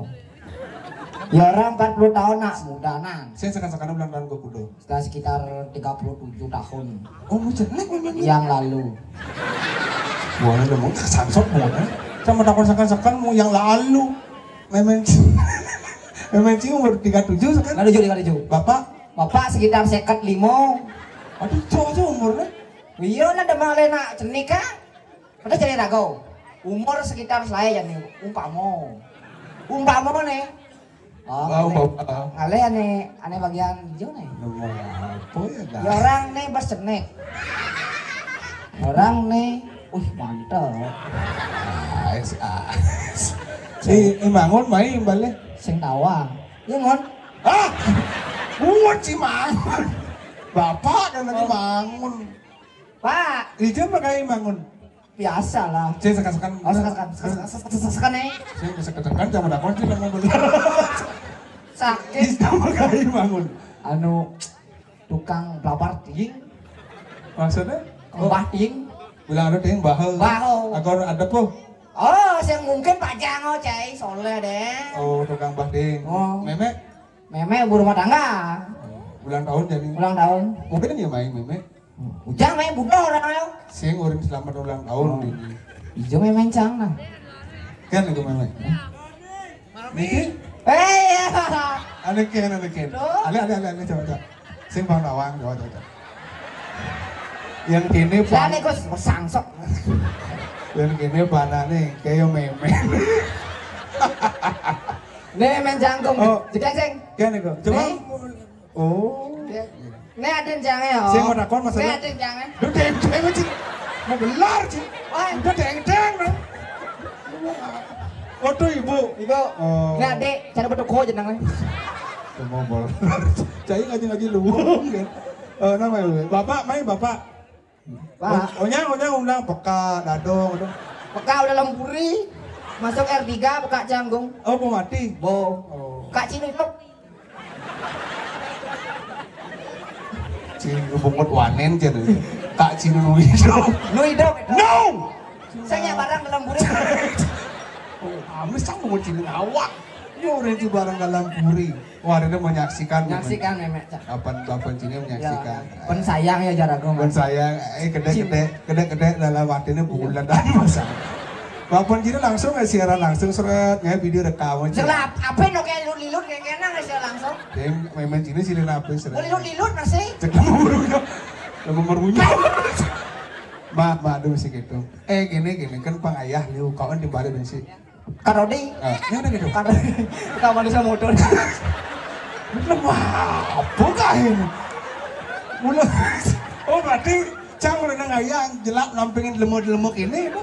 Ya, orang empat puluh tahun, nak muda, nak. Saya sekarang-sekarang ulang tahun ke kuda. Setelah sekitar tiga puluh tujuh tahun. Oh, mau jelek memang. Yang lalu. Boleh dong, mau sansok boleh. Sama takut sekarang-sekarang mau yang lalu. Memang, memang sih umur tiga tujuh sekarang. Tiga tujuh, tiga tujuh. Bapak? Bapak sekitar seket limo. Aduh, cowok aja umurnya. Iya, nak demang le nak cenik, kan? Ada jadi rago. Umur sekitar saya ya nih, umpamo. Umpamo nih. Oh, ngalih, ngalih ane, ane bagian hijau nih. Nemu apa ya, dah? Ya orang nih bersenek. Orang nih, uh, mantep. Ais, ais. Si Imangun main balik. Sing tawang. Ya, Ngun. Ah, buat si Mangun. Bapak dan lagi Mangun. Pak. Ijen pakai Mangun. Biasa lah. Cek sekan-sekan. Oh, sekan-sekan. Sekan-sekan, nih. Saya sekan-sekan sama dakon sih, mau beli. Sakit. Sama kayak Mangun. Anu, tukang belapar ting. Maksudnya? Mbah ting. Bilang ada ting, bahel. Bahel. Agak ada apa? Oh, yang mungkin Pak Jango, cai, soleh deh. Oh, tukang mbah ting. Oh. Meme? Meme ibu rumah tangga. Ulang tahun jadi. Ulang tahun. Mungkin ya main Meme. Ujang main budak orang ayo. Sing urin selamat ulang tahun ini. Ijo main mencang nah. Kan itu Meme. Niki? Eh, iya. Ada Ken, ada Ken. Tuh. Ada, ada, ada, ada, coba, coba. Sing Bang Nawang, coba, coba, coba. Yang kini Lah, pan-, nih, Gus, sangsok. Yang kini panah nih, kayak Meme. Nih, main jangkung. Oh. Jegang, sing. Kan itu. Coba. Nih. Oh. Nih, ada jangan ya. Saya mau takon masalah. Nih, ada jangan. Lu deng-deng, Ci. Mau gelar, Ci. Wah. Udah deng-deng, no. Waduh, Ibu. Ibu. Oh. Nih, Adik, cara betul kok jenang, eh. Cuma bol. Cai ngaji-ngaji lu, kan. Eh, nama lu? Bapak, main Bapak. Pak. Oh, onyang, onyang undang peka, dadong, aduh. Peka udah lempuri. Masuk R tiga, peka canggung. Oh, mau mati? Bo. Oh. Kak Cini, Cok. Cing bungut wanen jadi. Kak Cini nu hidup. Nu hidup. No! Saya barang dalam buri. Oh, amis sang bungut Cini awak. Yo, orang itu barang dalam buri. Wah, ada menyaksikan. Menyaksikan, Memek, Cak. Bapak, bapak Cini menyaksikan. Ya, pen sayang ya, jaragung. Pen sayang, eh, gede, gede, gede, gede dalam artinya bulan dan masa. Bapak Cini langsung nggak siaran langsung, seret, nggak video rekam aja. Jelap, apa yang kayak lilut-lilut kayak kena nggak sih langsung? Deng, Memek Cini sih apa, seret. Lilut-lilut masih. Cek nomor rumahnya. Nomor rumahnya. Maaf, maaf, aduh, masih gitu. Eh, gini, gini, kan pang ayah liu, kawan di balik bensin. Karodi. Ah, ini udah gitu. Karodi. Kawan bisa motor. Lemah apa kah ini? Mula. Oh, berarti cang udah nang ayah jelak nampingin lemuk-lemuk ini, Bu?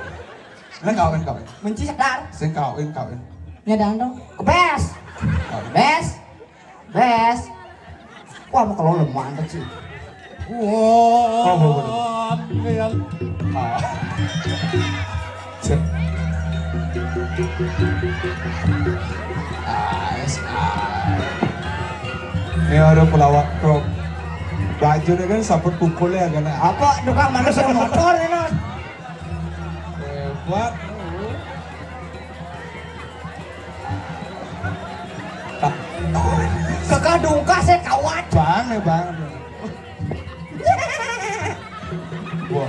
Nah, kawin, kawin. Menci sadar. Sing kawin, kawin. Nyadar dong. Kepes. Bes. Bes. Wah, mau kalau lemah antek sih. Wah, angel. Ah. Cek. Ah, es, ah. Ini ada pelawak rock. Baju ini kan saput pukul ya, kena. Apa tukang manusia motor ini? Hebat. Kekadungka saya kawat. Bang, ya, Bang. Wah.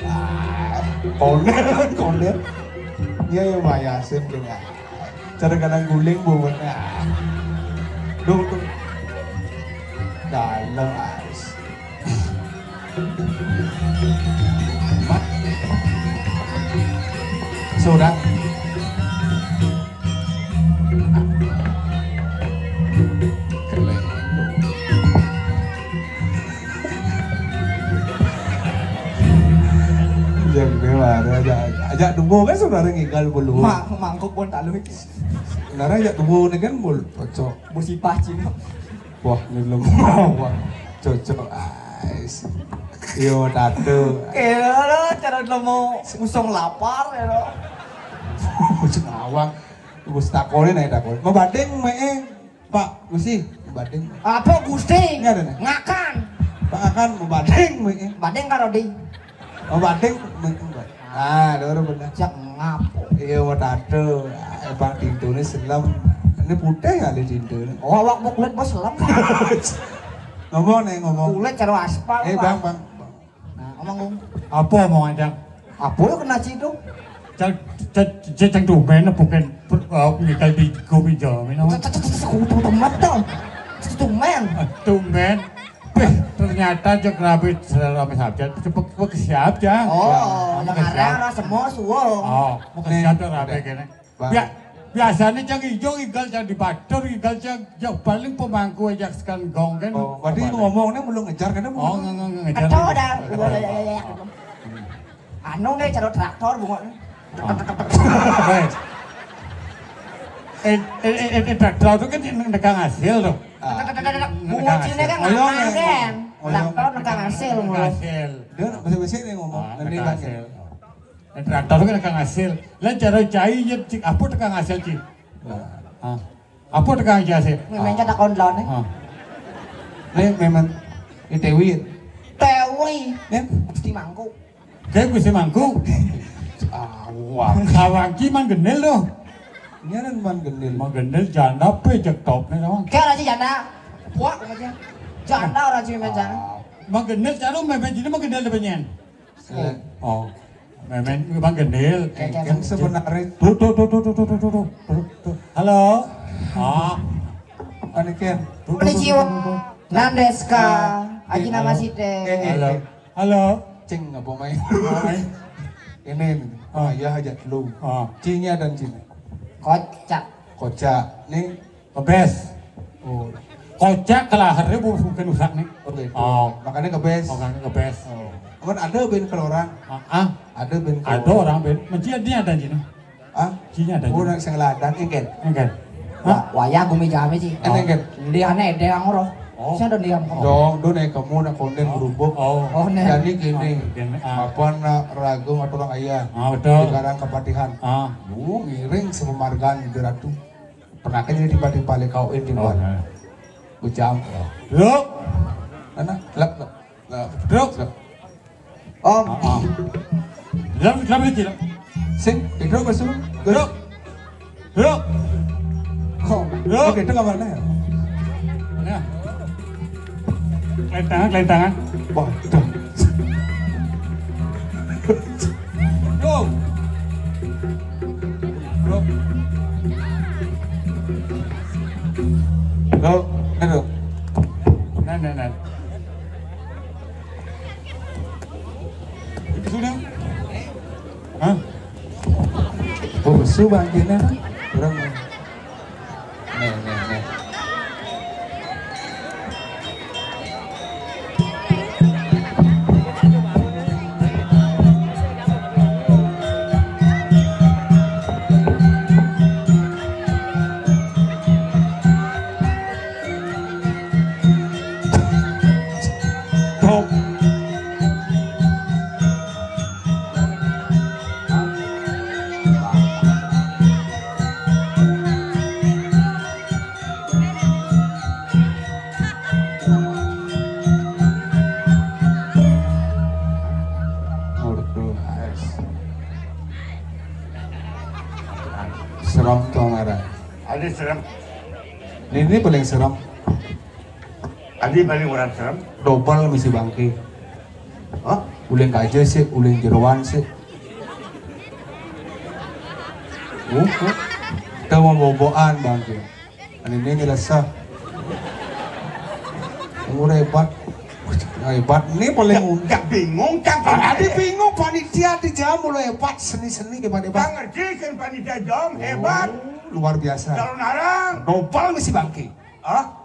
Ah, kondel, kondel. Iya, ya, Mbak Yasin, gini. Cara kadang guling, Bu. Ah. Duh, duh. Dalam, ais. Sudah. Jangan marah aja. Aja tunggu kan saudara ngigal belum. Ma-, mangkuk pun tak lucu. Saudara aja tunggu nih kan bul-, cocok. Musibah Cina. Wah, ini belum. Wah, cocok. Ais. Yo, tato. Kira lo cara lo mau ngusung lapar ya lo. Ngusung awang. Gus takonin aja takonin. Mau banding, Mei. Pak Gusti, banding. Apa Gusti? Ini ada nih. Ngakan. Pak Akan mau banding, Mei. Banding karo di. Oh, banding, Mei. Ah, loro bener. Cek ngapo? Iya, mau tato. Emang tintune selem. Ini putih kali tintune. Oh, awak mau kulit bos selem. Ngomong nih, ngomong. Kulit cara aspal, eh, Pak. Bang, Bang, Bang. Nah, ngomong, Gung. Apa omongan, Cang? Apa ya kena situ? Cang, cang, cang, cang tumben apa kan, eh, nyekel di kopi jam ini, apa? Cang, cang, cang, cang, kutu temet dong. Cang, tumben. Ah, tumben. Beh, ternyata cek rapi rame sabjat. Cepet, cepet siap, Cang. Oh, ya, yang ada rasa mau suwung. Oh, mau siap, cek rapi kene. Bang. Bia-, biasanya cang ijo igal cang di batur, igal cang, cang paling pemangku ajak sekan gong kan. Oh, berarti ngomongnya belum ngejar, karena belum. Oh, nge-, nge-, nge-, ngejar. Atau ada. Iya, iya, iya, iya. Anu nih, cara traktor, bunga. Oh. Eh. Eh, eh, eh, eh, traktor itu kan nekang hasil tuh. Ah. Bunga Cina kan ngapain kan? Traktor nekang hasil, nekang hasil. Dia masih-masih nih ngomong. Ah, nanti nekang hasil. Traktor kan nekang hasil. Lah cara cai ya, cik, apa nekang hasil, cik? Nah. Ah. Apa nekang hasil? Memang kata kondlone. Ah. Nih, memang ini Tewi. Tewi. Ya? Gusti Mangku. Kayak Gusti Mangku. Ah, wah. Awang ki Mang Genil tuh. Ini kan Mang Genil. Mang Genil janda pe cek top nih, Mang. Kayak aja janda. Puak aja. Janda orang sih memang janda. Ah. Mang Genil, cara memang jadi Mang Genil ada penyen. Oh. Memen Bang Gendil. Yang sebenarnya. Tuh, tuh, tuh, tuh, tuh, tuh, tuh, tuh, tuh, tuh. Halo. Ah. Aniken. Tuh, tuh, tuh, tuh, tuh, tuh. Konnichiwa. Nandeska. Aji nama site. Eh, eh, halo. Eh. Halo. Cing, apa main? Ini, ini. Ah. Ayah aja dulu. Ah. Cinya dan Cina. Kocak. Kocak. Nih, kebes. Oh. Kocak kelaharnya bu-, bukan usak nih. Oke. Oh. Makanya kebes. Oh, makanya kebes. Oh. Aman ada ben keloran. Ah, ah. Ada ben keloran. Ada orang ben. Mencian dia ada jina. Ah? Jina ada. Oh, jina. Nak sing ladan, engken. Engken. Hah? Wah, wayah gumi jame sih. Engken. Liane ede ang ora. Oh. Saya ada liam kok. Dong, do naik kamu nak konden berubuk. Oh. Oh, nih. Jadi gini, oh, gini, ah. Apa nak ragu atau orang ayah? Ah, betul. Sekarang kepatihan. Ah. Bu, ngiring sepemargan di ratu. Pernah kan ini tiba-tiba le kau ini, oh, buat. Nah. Bujang. Bro. Mana? Lep, lep. Lep. Bro. Lep. Om. Ah, ah. Lep, lep, lep, lep. Sing, eh, bro, masuk. Bro. Bro. Oh, bro. Oke, itu kabarnya. Ya. Kelentangan, kelentangan. Waduh. Yo. Bro. Bro, aduh. Nah, nah, nah. Itu sudah. Hah? Oh, besu bangkitnya. Kurang. Nih, nih, nih. Adi serem. Ini, ini paling serem. Adi paling orang serem. Dobel misi bangke. Hah? Uling kaja sih, uling jeroan sih. Uh, uh. Kita mau boboan bangke. Ini, ini resah. Umur hebat. Hebat. Ini paling... Cak, cak bingung, cak bingung. Adi bingung, panitia di jam mulai hebat, seni-seni hebat-hebat. Cak ngerti kan panitia jam hebat. Oh, luar biasa. Calon arang. Dobel misi bangke. Hah?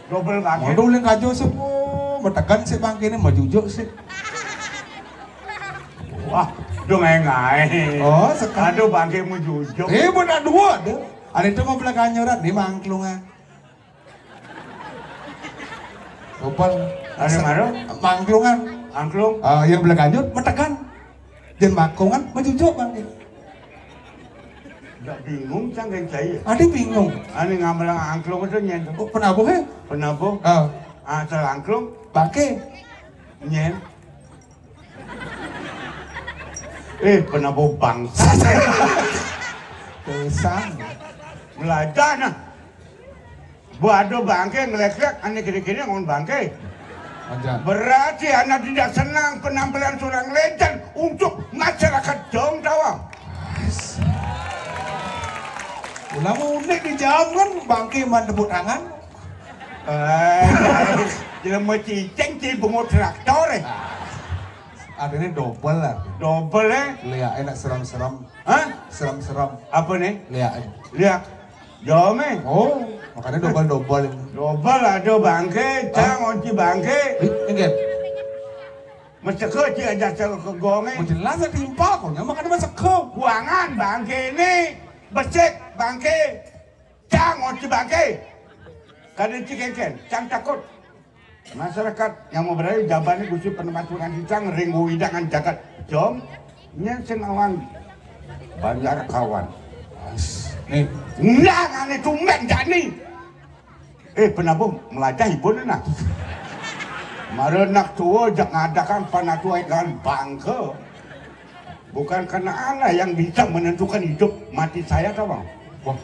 Dobel bangke. Waduh, uling kaja sih. Oh, metekan sih bangke ini, majujuk sih. Wah, dong engai. Oh, sekarang. Aduh, bangke majujuk. Eh, benar dua deh. Ada itu mau belakanyoran, di mangklungan. Dobel. Ada maro? Mangklungan. Angklung. Ah, yang belakanyor, metekan. Jen makongan, majujuk bangke. Ndak bingung cang kayak saya. Adi bingung. Ane ngambelang angklung itu nyen tuh. Oh, penabuh, eh? Penabuh. Ah. Ah, asal angklung. Bangke. Nyen. Eh, penabuh bangsa. Pisang. Melajah nah. Bu ada bangke ngelek-lek, ane kene-kene ngon bangke. Aja. Berarti anak tidak senang penampilan seorang legend untuk masyarakat Jong Tawang. Ulah unik di jam kan bangke man tepuk tangan. Eh, jelema cicing ci bungut traktor eh. Artinya dobel lah. Dobel eh. Lihat enak serem-serem. Hah? Serem-serem. Apa nih? Lihat. Lihat. Jome. Oh, makanya dobel-dobel ini. Dobel ada bangke, cang onci bangke. Ih, enggak. Meseke ci aja cang ke gonge. Oh, jelas ya timpal kok, ya, makanya meseke. Kuangan bangke ini, besik bangke, cang onci bangke. Kada ci kengken, cang takut. Masyarakat yang mau berani jabani Gusti Penempat Sungan Cicang ring wewidangan jagat Jom, nyen sing awan Banjar Kawan. Nih, nang ane tumben jani. Eh, penabuh melajah ibun nah. Mara nak tua jak ngadakan panatua dengan bangke. Bukan karena Allah yang bisa menentukan hidup mati saya, tau bang? Wah,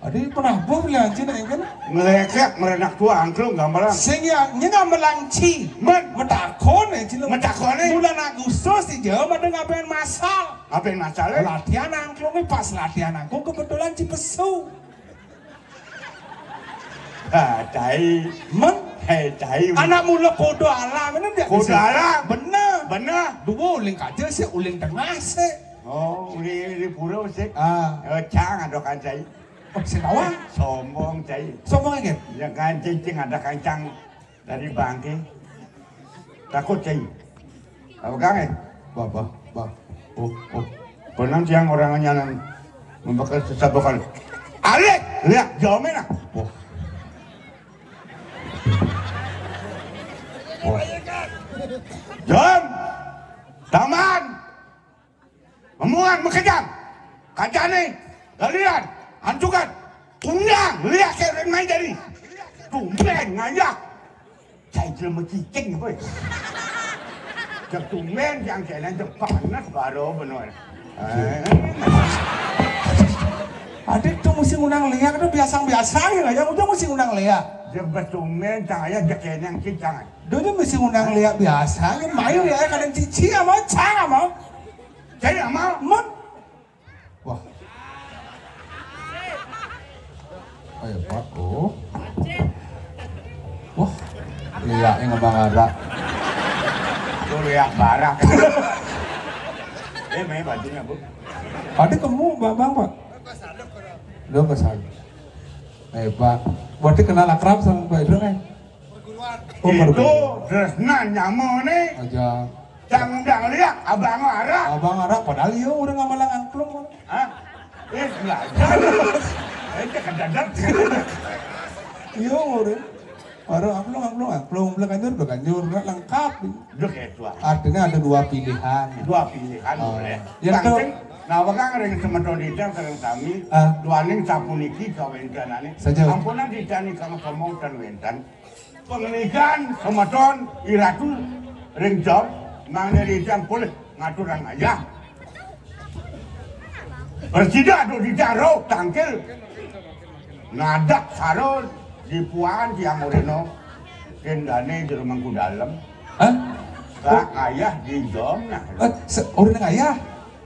adi penabuh lah anjing nak kan? Ngelekek merenak tua angklung gamelan. Sing ya, ini gamelan ci. Men. Metakon ya ci lo. Metakon eh. Bulan Agustus si jauh ada ngapain masal. Ngapain masal eh? Latihan angklung eh, pas latihan angklung kebetulan ci pesu. Ah, cai. Men? Hei, cai. Anak mula kodo alam ini dia. Kodo alam. Bener. Bener. Dua uling kaja sih, uling tengah sih. Oh, uling di pura sih. Ah. Oh, cang ada kan cai. Oh, si kawan. Sombong cai. Sombong aja. Ya kan cicing ada kancang dari bangke. Takut cai. Apa kang eh? Bah, bah, bah. Oh, oh. Penang tiang orangnya nang membakar sesabukan. Alek, lihat jauh mana? Wah. Wah. Jom. Taman. Memuan mekejang. Kajane. Galian. Antukan. Tunggang. Lihat ke main jadi. Tumben ngajak. Cai jelema cicing apa ya? Cek tumben yang kena cek panas baru bener. Eh. Adik tuh mesti ngundang liak tuh biasa-biasa ya, yang udah mesti ngundang liak. Dia betumben cang ayah cek kena yang cicang. Dia tuh mesti ngundang liak biasa, kan main ya kadang cici sama cang sama. Cai sama. Mat. Wah. Ayo, Pak. Oh. Wah. Liak yang ngomong ada. Tuh liak barak. Eh, main bajunya, Bu. Ada kamu, Bang, Bang, Pak? Lo ke sana. Eh, Pak. Berarti kenal akrab sama Pak Idrus, eh? Oh, itu baru. Tresna nyamane. Aja. Cang undang liak, abang arah. Abang arah, padahal iya orang ngamalang angklung. Hah? Eh, belajar. Eh, dia kedadak. Iya, orang. Baru angklung, angklung, angklung. Belakanjur, belakanjur. Nggak lengkap. Udah kayak tua. Artinya ada dua pilihan. Dua pilihan oh. Boleh. Yang Bangkeng, nah, wakang ring semeton didang sareng sami. Ah. Duaning sapuniki kawentenane. Saja. Ampunan didani kang somong dan wenten. Pengenikan semeton iratu ring jam mangda rijang pulih ngaturang ayah. Bersida do didaro tangkil. Ngadeg sareng dipuan tiang urina. Kendane jero Mangku Dalem. Hah? Sak ayah di jom nah. Eh, se-, urina ayah.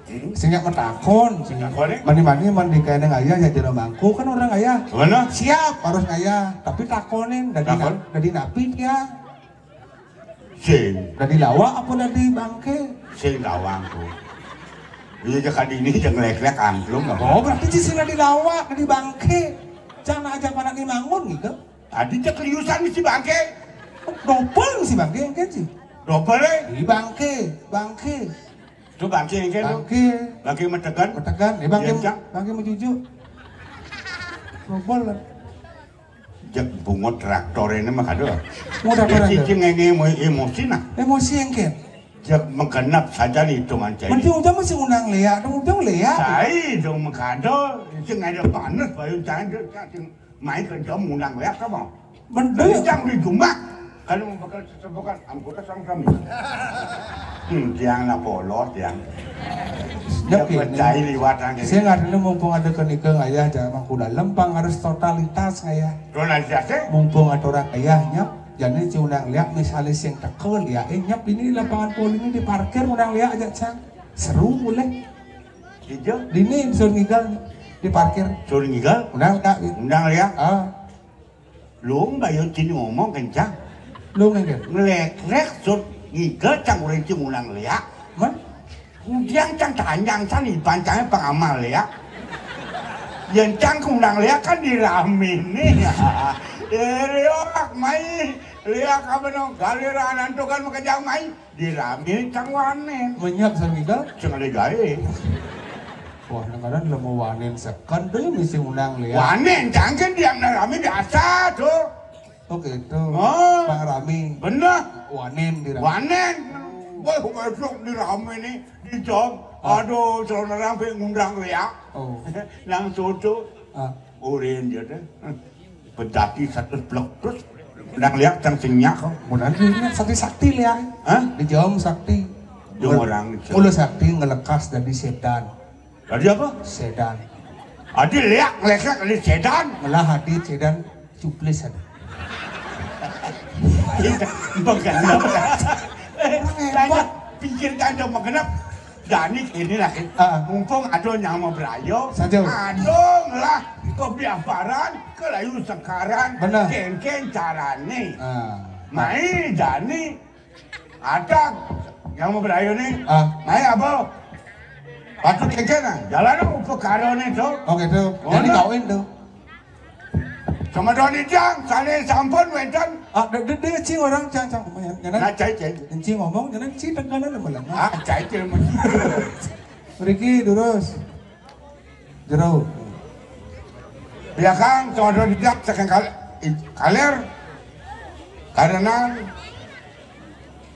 Hmm? Sing nyak matakon, sing nyak matakon, eh? Mani-mani, mani kene ngayah ya jero mangku kan urang ngayah. Mana? Siap, harus ngayah. Tapi takonin, dadi na-, dadi napi dia? Sing. Dadi lawak apa dadi bangke? Sing lawak tu. Iya, ja kadini ja ngleklek angklung apa? Oh, berarti ci sing dadi lawak, dadi bangke. Jangan aja panak ni mangun gitu. Tadi cek liusan misi bangke. Dobel misi bangke, engke ci. Dobel, eh? Di bangke, bangke. Tu bangke engke tu. Bangke. Bangke metegan. Metegan, eh, bangke, iya, Cang. Bangke mejujuk. Dobel lah. Jek bungut traktor ini mah, aduh. Bungut traktor. Jadi aja. Cing ngenge emo-, emosi nah. Emosi engke. Jek menggenap saja nih hitungan cai. Mending udah masih undang Lea, dong udah Lea. Cai dong mengkado, sing ada panas, bayu cai dong, cai. Main kerja mengundang Lea, kamu. Bener. Jadi jangan di rumah. Kalau mau bakal sesebukan, ampura sang kami. Hmm, tiang na polos, tiang. Ya, percaya liwat angin. Saya nggak dulu mumpung ada kenikah ngayah, jangan mangku dalam, pang harus totalitas ngayah. Totalitas, eh? Mumpung ada orang ngayah, nyap. Jadi, ci undang Lea, misalnya sing teka Lea, eh, nyap, ini lapangan poli ini diparkir, undang Lea aja, Cang. Seru, boleh. Iya. Dini, suruh ngigal, diparkir. Suruh ngigal? Undang Lea, gitu. Undang Lea? Ah. Lung, bayu cini ngomong kencang. Lung, engke. Ngelek-lek, suruh ngigal, Cang, urang ci undang Lea. Man? Udiang cang tanjang san iban cang pengamal ya. Yen cang kundang Lea kan dirame nih. Eh, Lea, mai. Lea, kapan dong? Galiran antukan makejang mai. Dirame cang wanen. Menyap samika? Cang ada gawe. Wah, dengaran lemu wanen seken tuh misi undang Lea. Wanen, cang kan diam rame biasa tuh. Oh, gitu. Oh. Pak Rami. Bener. Wanen di Rami. Wanen. Wah, masuk di Rami nih, di jam. Ah. Aduh, saudara sampai ngundang Lea. Oh. Nang soto. Ah. Oren dia deh. Bejati satu blok terus. Ngundang Lea tang sing nyak kok. Mudahan dia sakti-sakti Lea. Hah? Di jam sakti. Dia orang. Mula sakti ngelekas dari setan. Tadi apa? Sedan. Adi Lea ngelesak dari sedan. Ngelah adi sedan cuplis ada. Bukan apa. Eh, tanya, pikirkan dong, mengenap. Dani ini lagi. Ah. Mumpung ada yang mau berayo. Saja. Ada lah, kopi aparan, kelayu sekaran, benar. Kengkeng carane. Ah. Mai Dani, ada yang mau berayu nih. Ah. Mai apa? Patut kengkeng, ah. Jalan apa perkara nih, tuh? Oh, gitu. Jadi kawin tuh. Sama Doni Jang, sana sampun wenten. Ah, de, de, de, ci orang cang, cang. Nah, cai, cai. Ci ngomong, jangan ci tekanan sama lah. Ah, cai, cai. Mriki durus. Jero. Biakang, sama Doni Jang, saking kal-, i-, kaler. Karena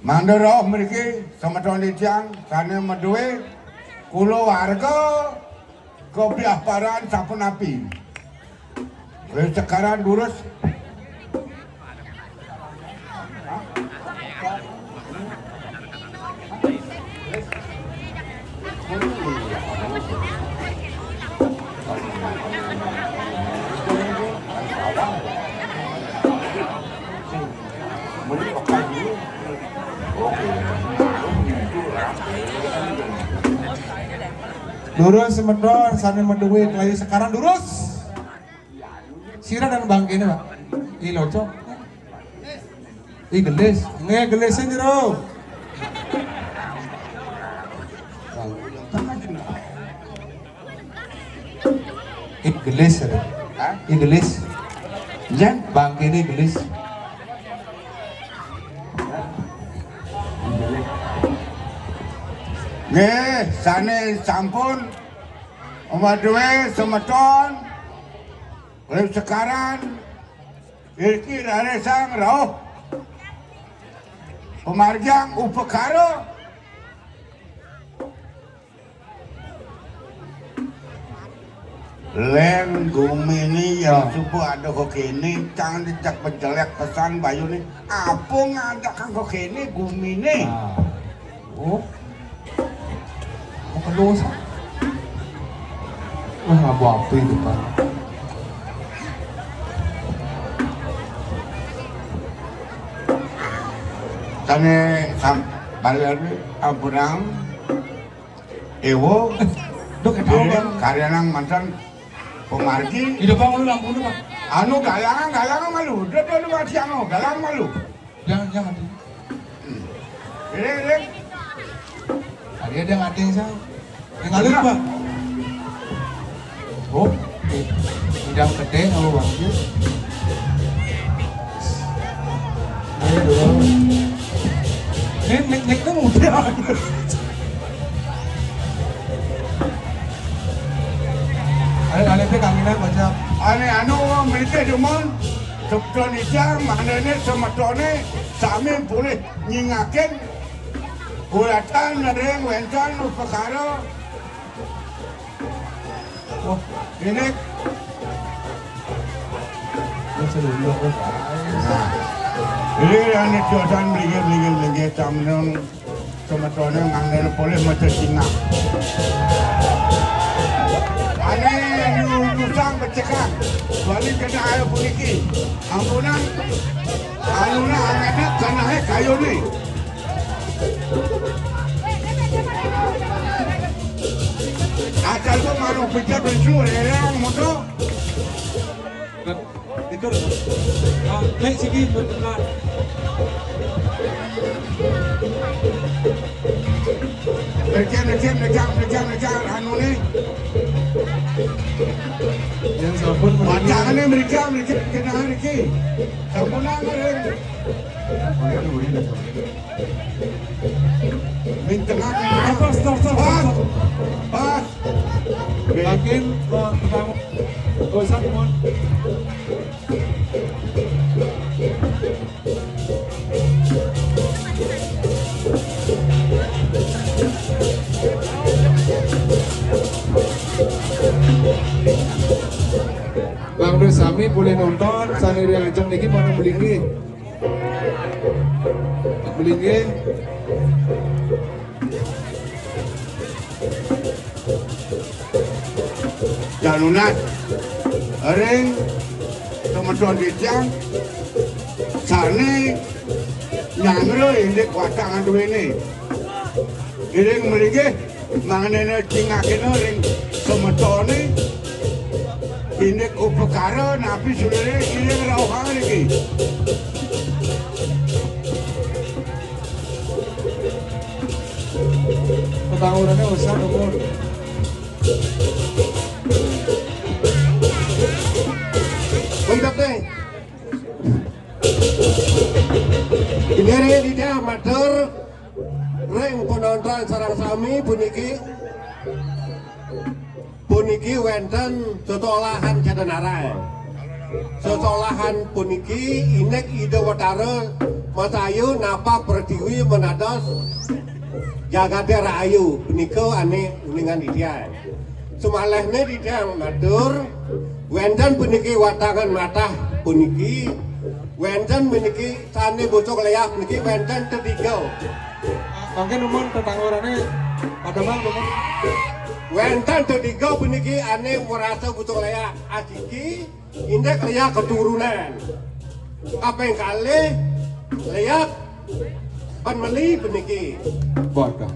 mangda rauh mriki, semeton titiang, sane maduwe, kulawarga, kebiaparan sapunapi. Wis cekaran durus. Durus semeton sane maduwe kelayu sekaran durus. Sira dan bangkene, Pak. Ih, locok. Ih, gelis. Nggih, gelis sing jero. Ih, gelis, ya. Hah? Ih, gelis. Ya? Bangkene gelis. Nggih, sane sampun. Omaduwe semeton. Ring sekaran, iriki rarisang rauh. Pamargyan upakara. Len gumine ya. Ya. Suba ada kok kene, cang dijak pejelek pesan bayune. Apa ngajak kang kok kene gumine? Ah. Oh. Apa dosa? Wah, apa-apa itu, Pak. Ane sam-, balik lagi, ampunang. Ewo. Duh, ketawa, Bang. Karyanang mantan pemargi. Hidup, Bang, lu lampu lu, Bang. Anu, galangan, galangan malu. Udah, udah, lu mati, anu, galangan malu. Jangan, jangan. Ini, ini. Tadi ada yang ada yang salah. Yang ngalir, Pak. Oh, udah gede sama Bang Jus. Ayo dong. Ini nek nek tuh muda. Ayo, ayo, teh kangenan baca. Ane anu melite demen, semeton ijang, manene semetone, sami boleh nyingakin, ulatan nering wenten upakara. Wah, ini. Ini yang nitiosan melinggih, melinggih, melinggih, tamnon semetone mangdene poleh mata Cina. Ane nyusang becekang. Balik kena ayo puniki. Ampunan. Anuna anaknya kena he kayu ni. Asal tu malu pijak bensu rerang motor. Ikut. Ah, naik sigi bertengah. Mereka, mereka, mereka, mereka, mereka, anu ni. Yang sabun. Pacangannya mereka, mereka, kena hari ki. Sabun apa ni? Minta maaf. Pas, pas, pas, pas, pas. Pas. Makin, eh, pertama. Oh, satu, Mon. Bang Dul sami boleh nonton, sani ri ajeng niki mau melinggih. Melinggih. Danunan ring semeton titiang sane nyanggra indik watang duwene. Iring melinggih mangenena cingakena ring semetone indik upakara napi sulire iring rauhang niki. Petangurane usah dukun. Mantap deh. Ini hari dia matur ring penonton sareng sami puniki. Puniki wenten sesolahan Jatinarang. Sesolahan puniki indik Ida Watara masayu napak pratiwi menados jagate rahayu. Punika ane uningan titiang. Sumalehne titiang matur, wenten puniki watangan matah puniki, wenten puniki sane bocok leak niki wenten tetiga. Mangke numun tetangurane pademang numun. Wenten tetiga puniki ane merasa bocok leak asiki indik leak keturunan. Kaping kalih leak pan meli puniki. Waduh.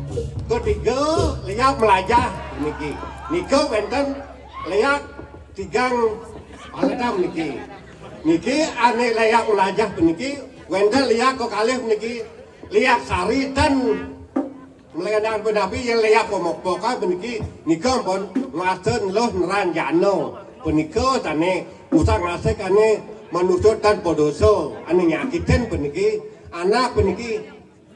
Ketiga leak melajah puniki. Nika wenten leak tigang aledam niki. Niki ane leak melajah puniki, wenten leak kekalih puniki, leak sari ten melenan punapi yen leak pemokpokan puniki, nika pun ngasten luh neranjana. Punika sane usah ngasik ane manusa tan padosa, ane nyakitin puniki, anak puniki,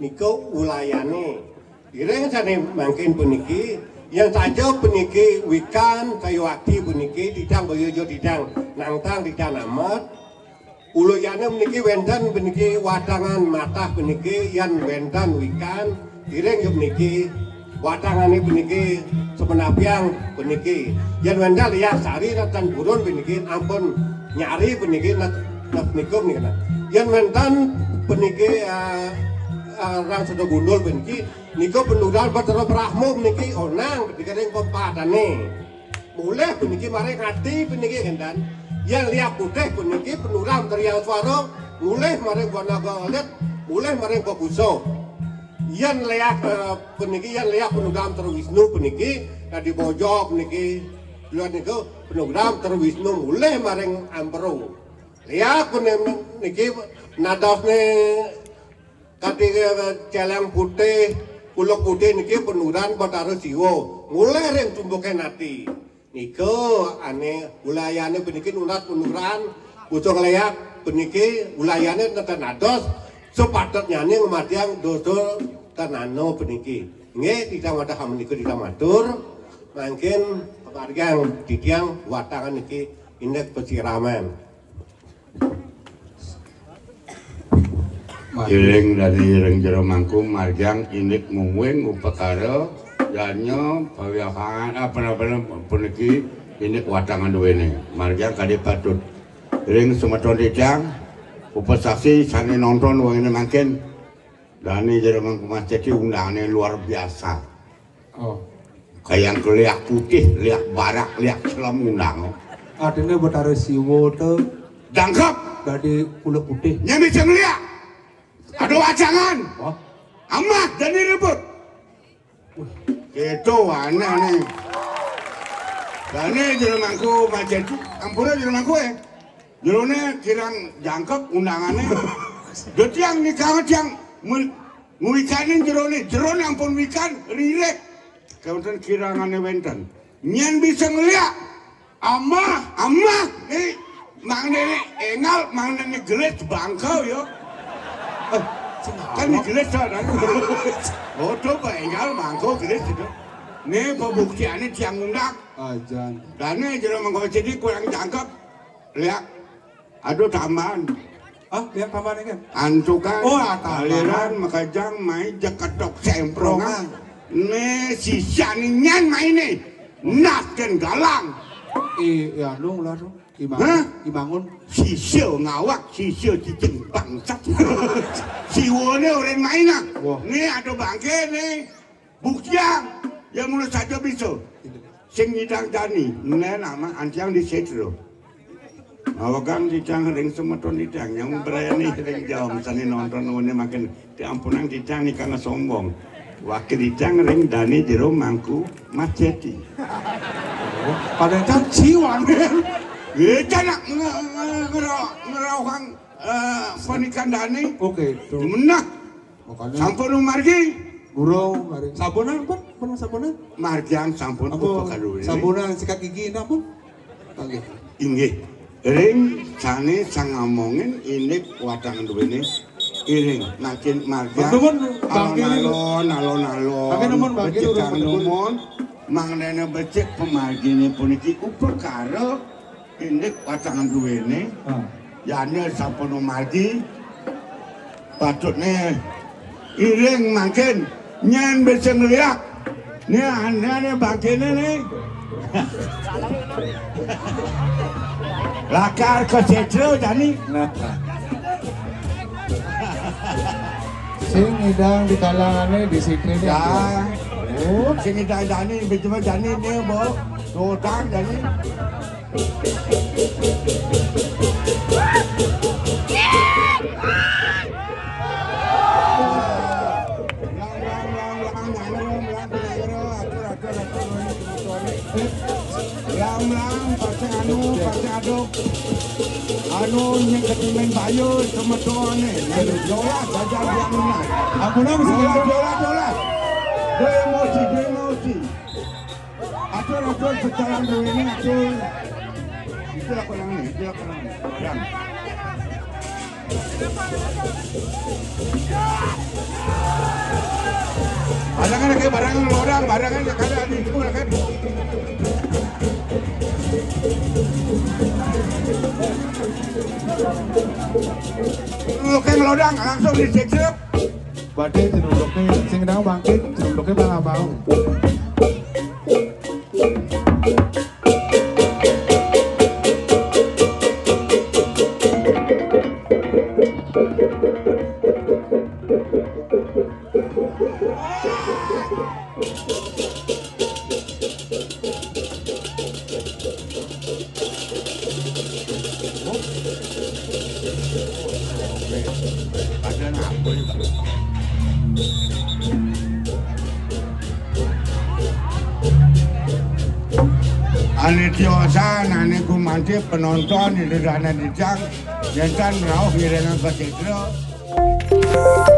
nika ulayane. Iring sane mangkin puniki, yen saja puniki wikan sayuwakti puniki, titiang boyojo titiang nangtang titiang namet. Ulayane puniki wenten puniki watangan matah puniki, yen wenten wikan, iring puniki watangane puniki semenapiang puniki. Yen wenten leak sari natan purun puniki ampun nyari puniki nat, nat niku puniki. Yen wenten puniki, eh, eh, rang seda gundul puniki, nika penural Batara Brahma niki onang ketika ring pepatane. Mulih puniki maring ati puniki ngenten. Yang liak putih puniki penural Batara Yang Swara, mulih maring Banaga Alit. Mulih maring Pakusa. Yén léak, eh, puniki, yén léak panugrahan Déwa Wisnu puniki, dadi bojo puniki, luwih niku panugrahan Déwa Wisnu mulih maring Ampera. Léak puniki nadosné kadi, eh, céléng putih, kuluk putih niki panugrahan Batara Siwa. Mulih ring tumbuké nati. Nika ané wilayané puniki nunas panugrahan, Bojong Léak puniki wilayané nenten dados sepatutnyané ngamargiang dosa tanana puniki. Nggih, titiang matur menika titiang matur, mangkin pamargiang titiang watangan niki indik pasiraman. Iring dadi ring jero mangku margiang indik mungguing upakara yadnya pawiyahan apa puniki indik watangan duwene margiang kadi patut. Ring semeton titiang upasaksi sane nonton wengine mangkin dane jero mangku Mas Ceti undangane luar biasa. Oh. Kayang ke liak putih, liak barak, liak selem ngundang. Artine Betara Siwa te jangkep dadi kulit putih. Nyambi sing liak. Aduh acangan. Wah. Amat dan ribut. Gitu aneh nih. Dane jero mangku macet. Ampura jero mangku eh. Jerone kirang jangkep undangane. Do tiang nikah tiang mu-, nguwikanin jerone, jerone ampun wikan rirek. Kewonten kirangane wenten. Nyen bisa ngeliak. Amah, amah, ni mangnene engal, mangnene gelis bangkau yo. Eh, kan ni gelis to, kan? Oh, coba engal bangkau gelis itu. Ni pembuktiannya tiang undang. Ajan. Dane jero mangku jadi kurang jangkep. Liak. Aduh, tambahan. Ah, liak tambahan iki. Antukan. Oh, ah, tambahan. Aliran makajang mai jeketok semprongan. Prongan. Ne sisane nyen maine. Nasken galang. I, ya, dong lah, dong. Imangun. Hah? Imangun. Sisya ngawak, sisya cicing bangsat. Siwone orang mainan. Wah. Ne ada bangke ne. Buktiang, ya mula saja bisa. Sing nyidang jani, menen amat antiang di setro. Awagang titiang ring semeton titiang yang berani ring jam sane nonton ngene makin diampunang titiang nika sombong. Wakil titiang ring dane jero mangku maceti. Pada caciwan. Ya canak nge-, nge-, ngero-, ngerohang, eh, panikan dane. Oke, tuh. Menah. Makanya sampun umargi. Guru, mari. Sabunan, Pak? Pun sabunan? Margiang sampun. Ampun. Upakara duwene. Sabunan sikat gigi, nah, pun? Panggih. Inggih. Ring sane sangamongin indik watangan duwene. Iring, makin margiang. Nuwun, Bang Kiri. Alon-alon, alon-alon. Bang Kiri nuwun, Bang Kiri. Becik nuwun, nuwun. Mangnene becik pemargine puniki upakara indik watangan duwene. Ah. Yane sampun umargi. Patutne iring mangkin nyen bisa ngeliak. Ni aneh-aneh bangkene ni. Lakar ke setro jani. Nah. Sing ngidang di kalangane di situ ni. Ya. Oh, sing ngidang jani, bijuma jani ni, Bo. Dodang jani. Lam-lam, pacang anu, pacang aduk. Anu, nyeng ketimen bayu, semetone. Jolah, jajan dia menang. Ampun, ampun, jolah, jolah, jolah. Dia emosi, dia emosi. Atur, atur, pecalang duwene, atur. Itu lah kurang ni, itu lah kurang ni. Kurang. Barangan lagi, barangan lodang, barangan lagi, kada ada itu lah kan. Oke, ngelodang, langsung dicekcek. Badhe jeneng loke, sing nang bangkit, jeneng loke bang abang. Ada apa ini? Ane tiosan, ane gumanti penonton di dana dijang, yen tan rauh ngiringan pesidra.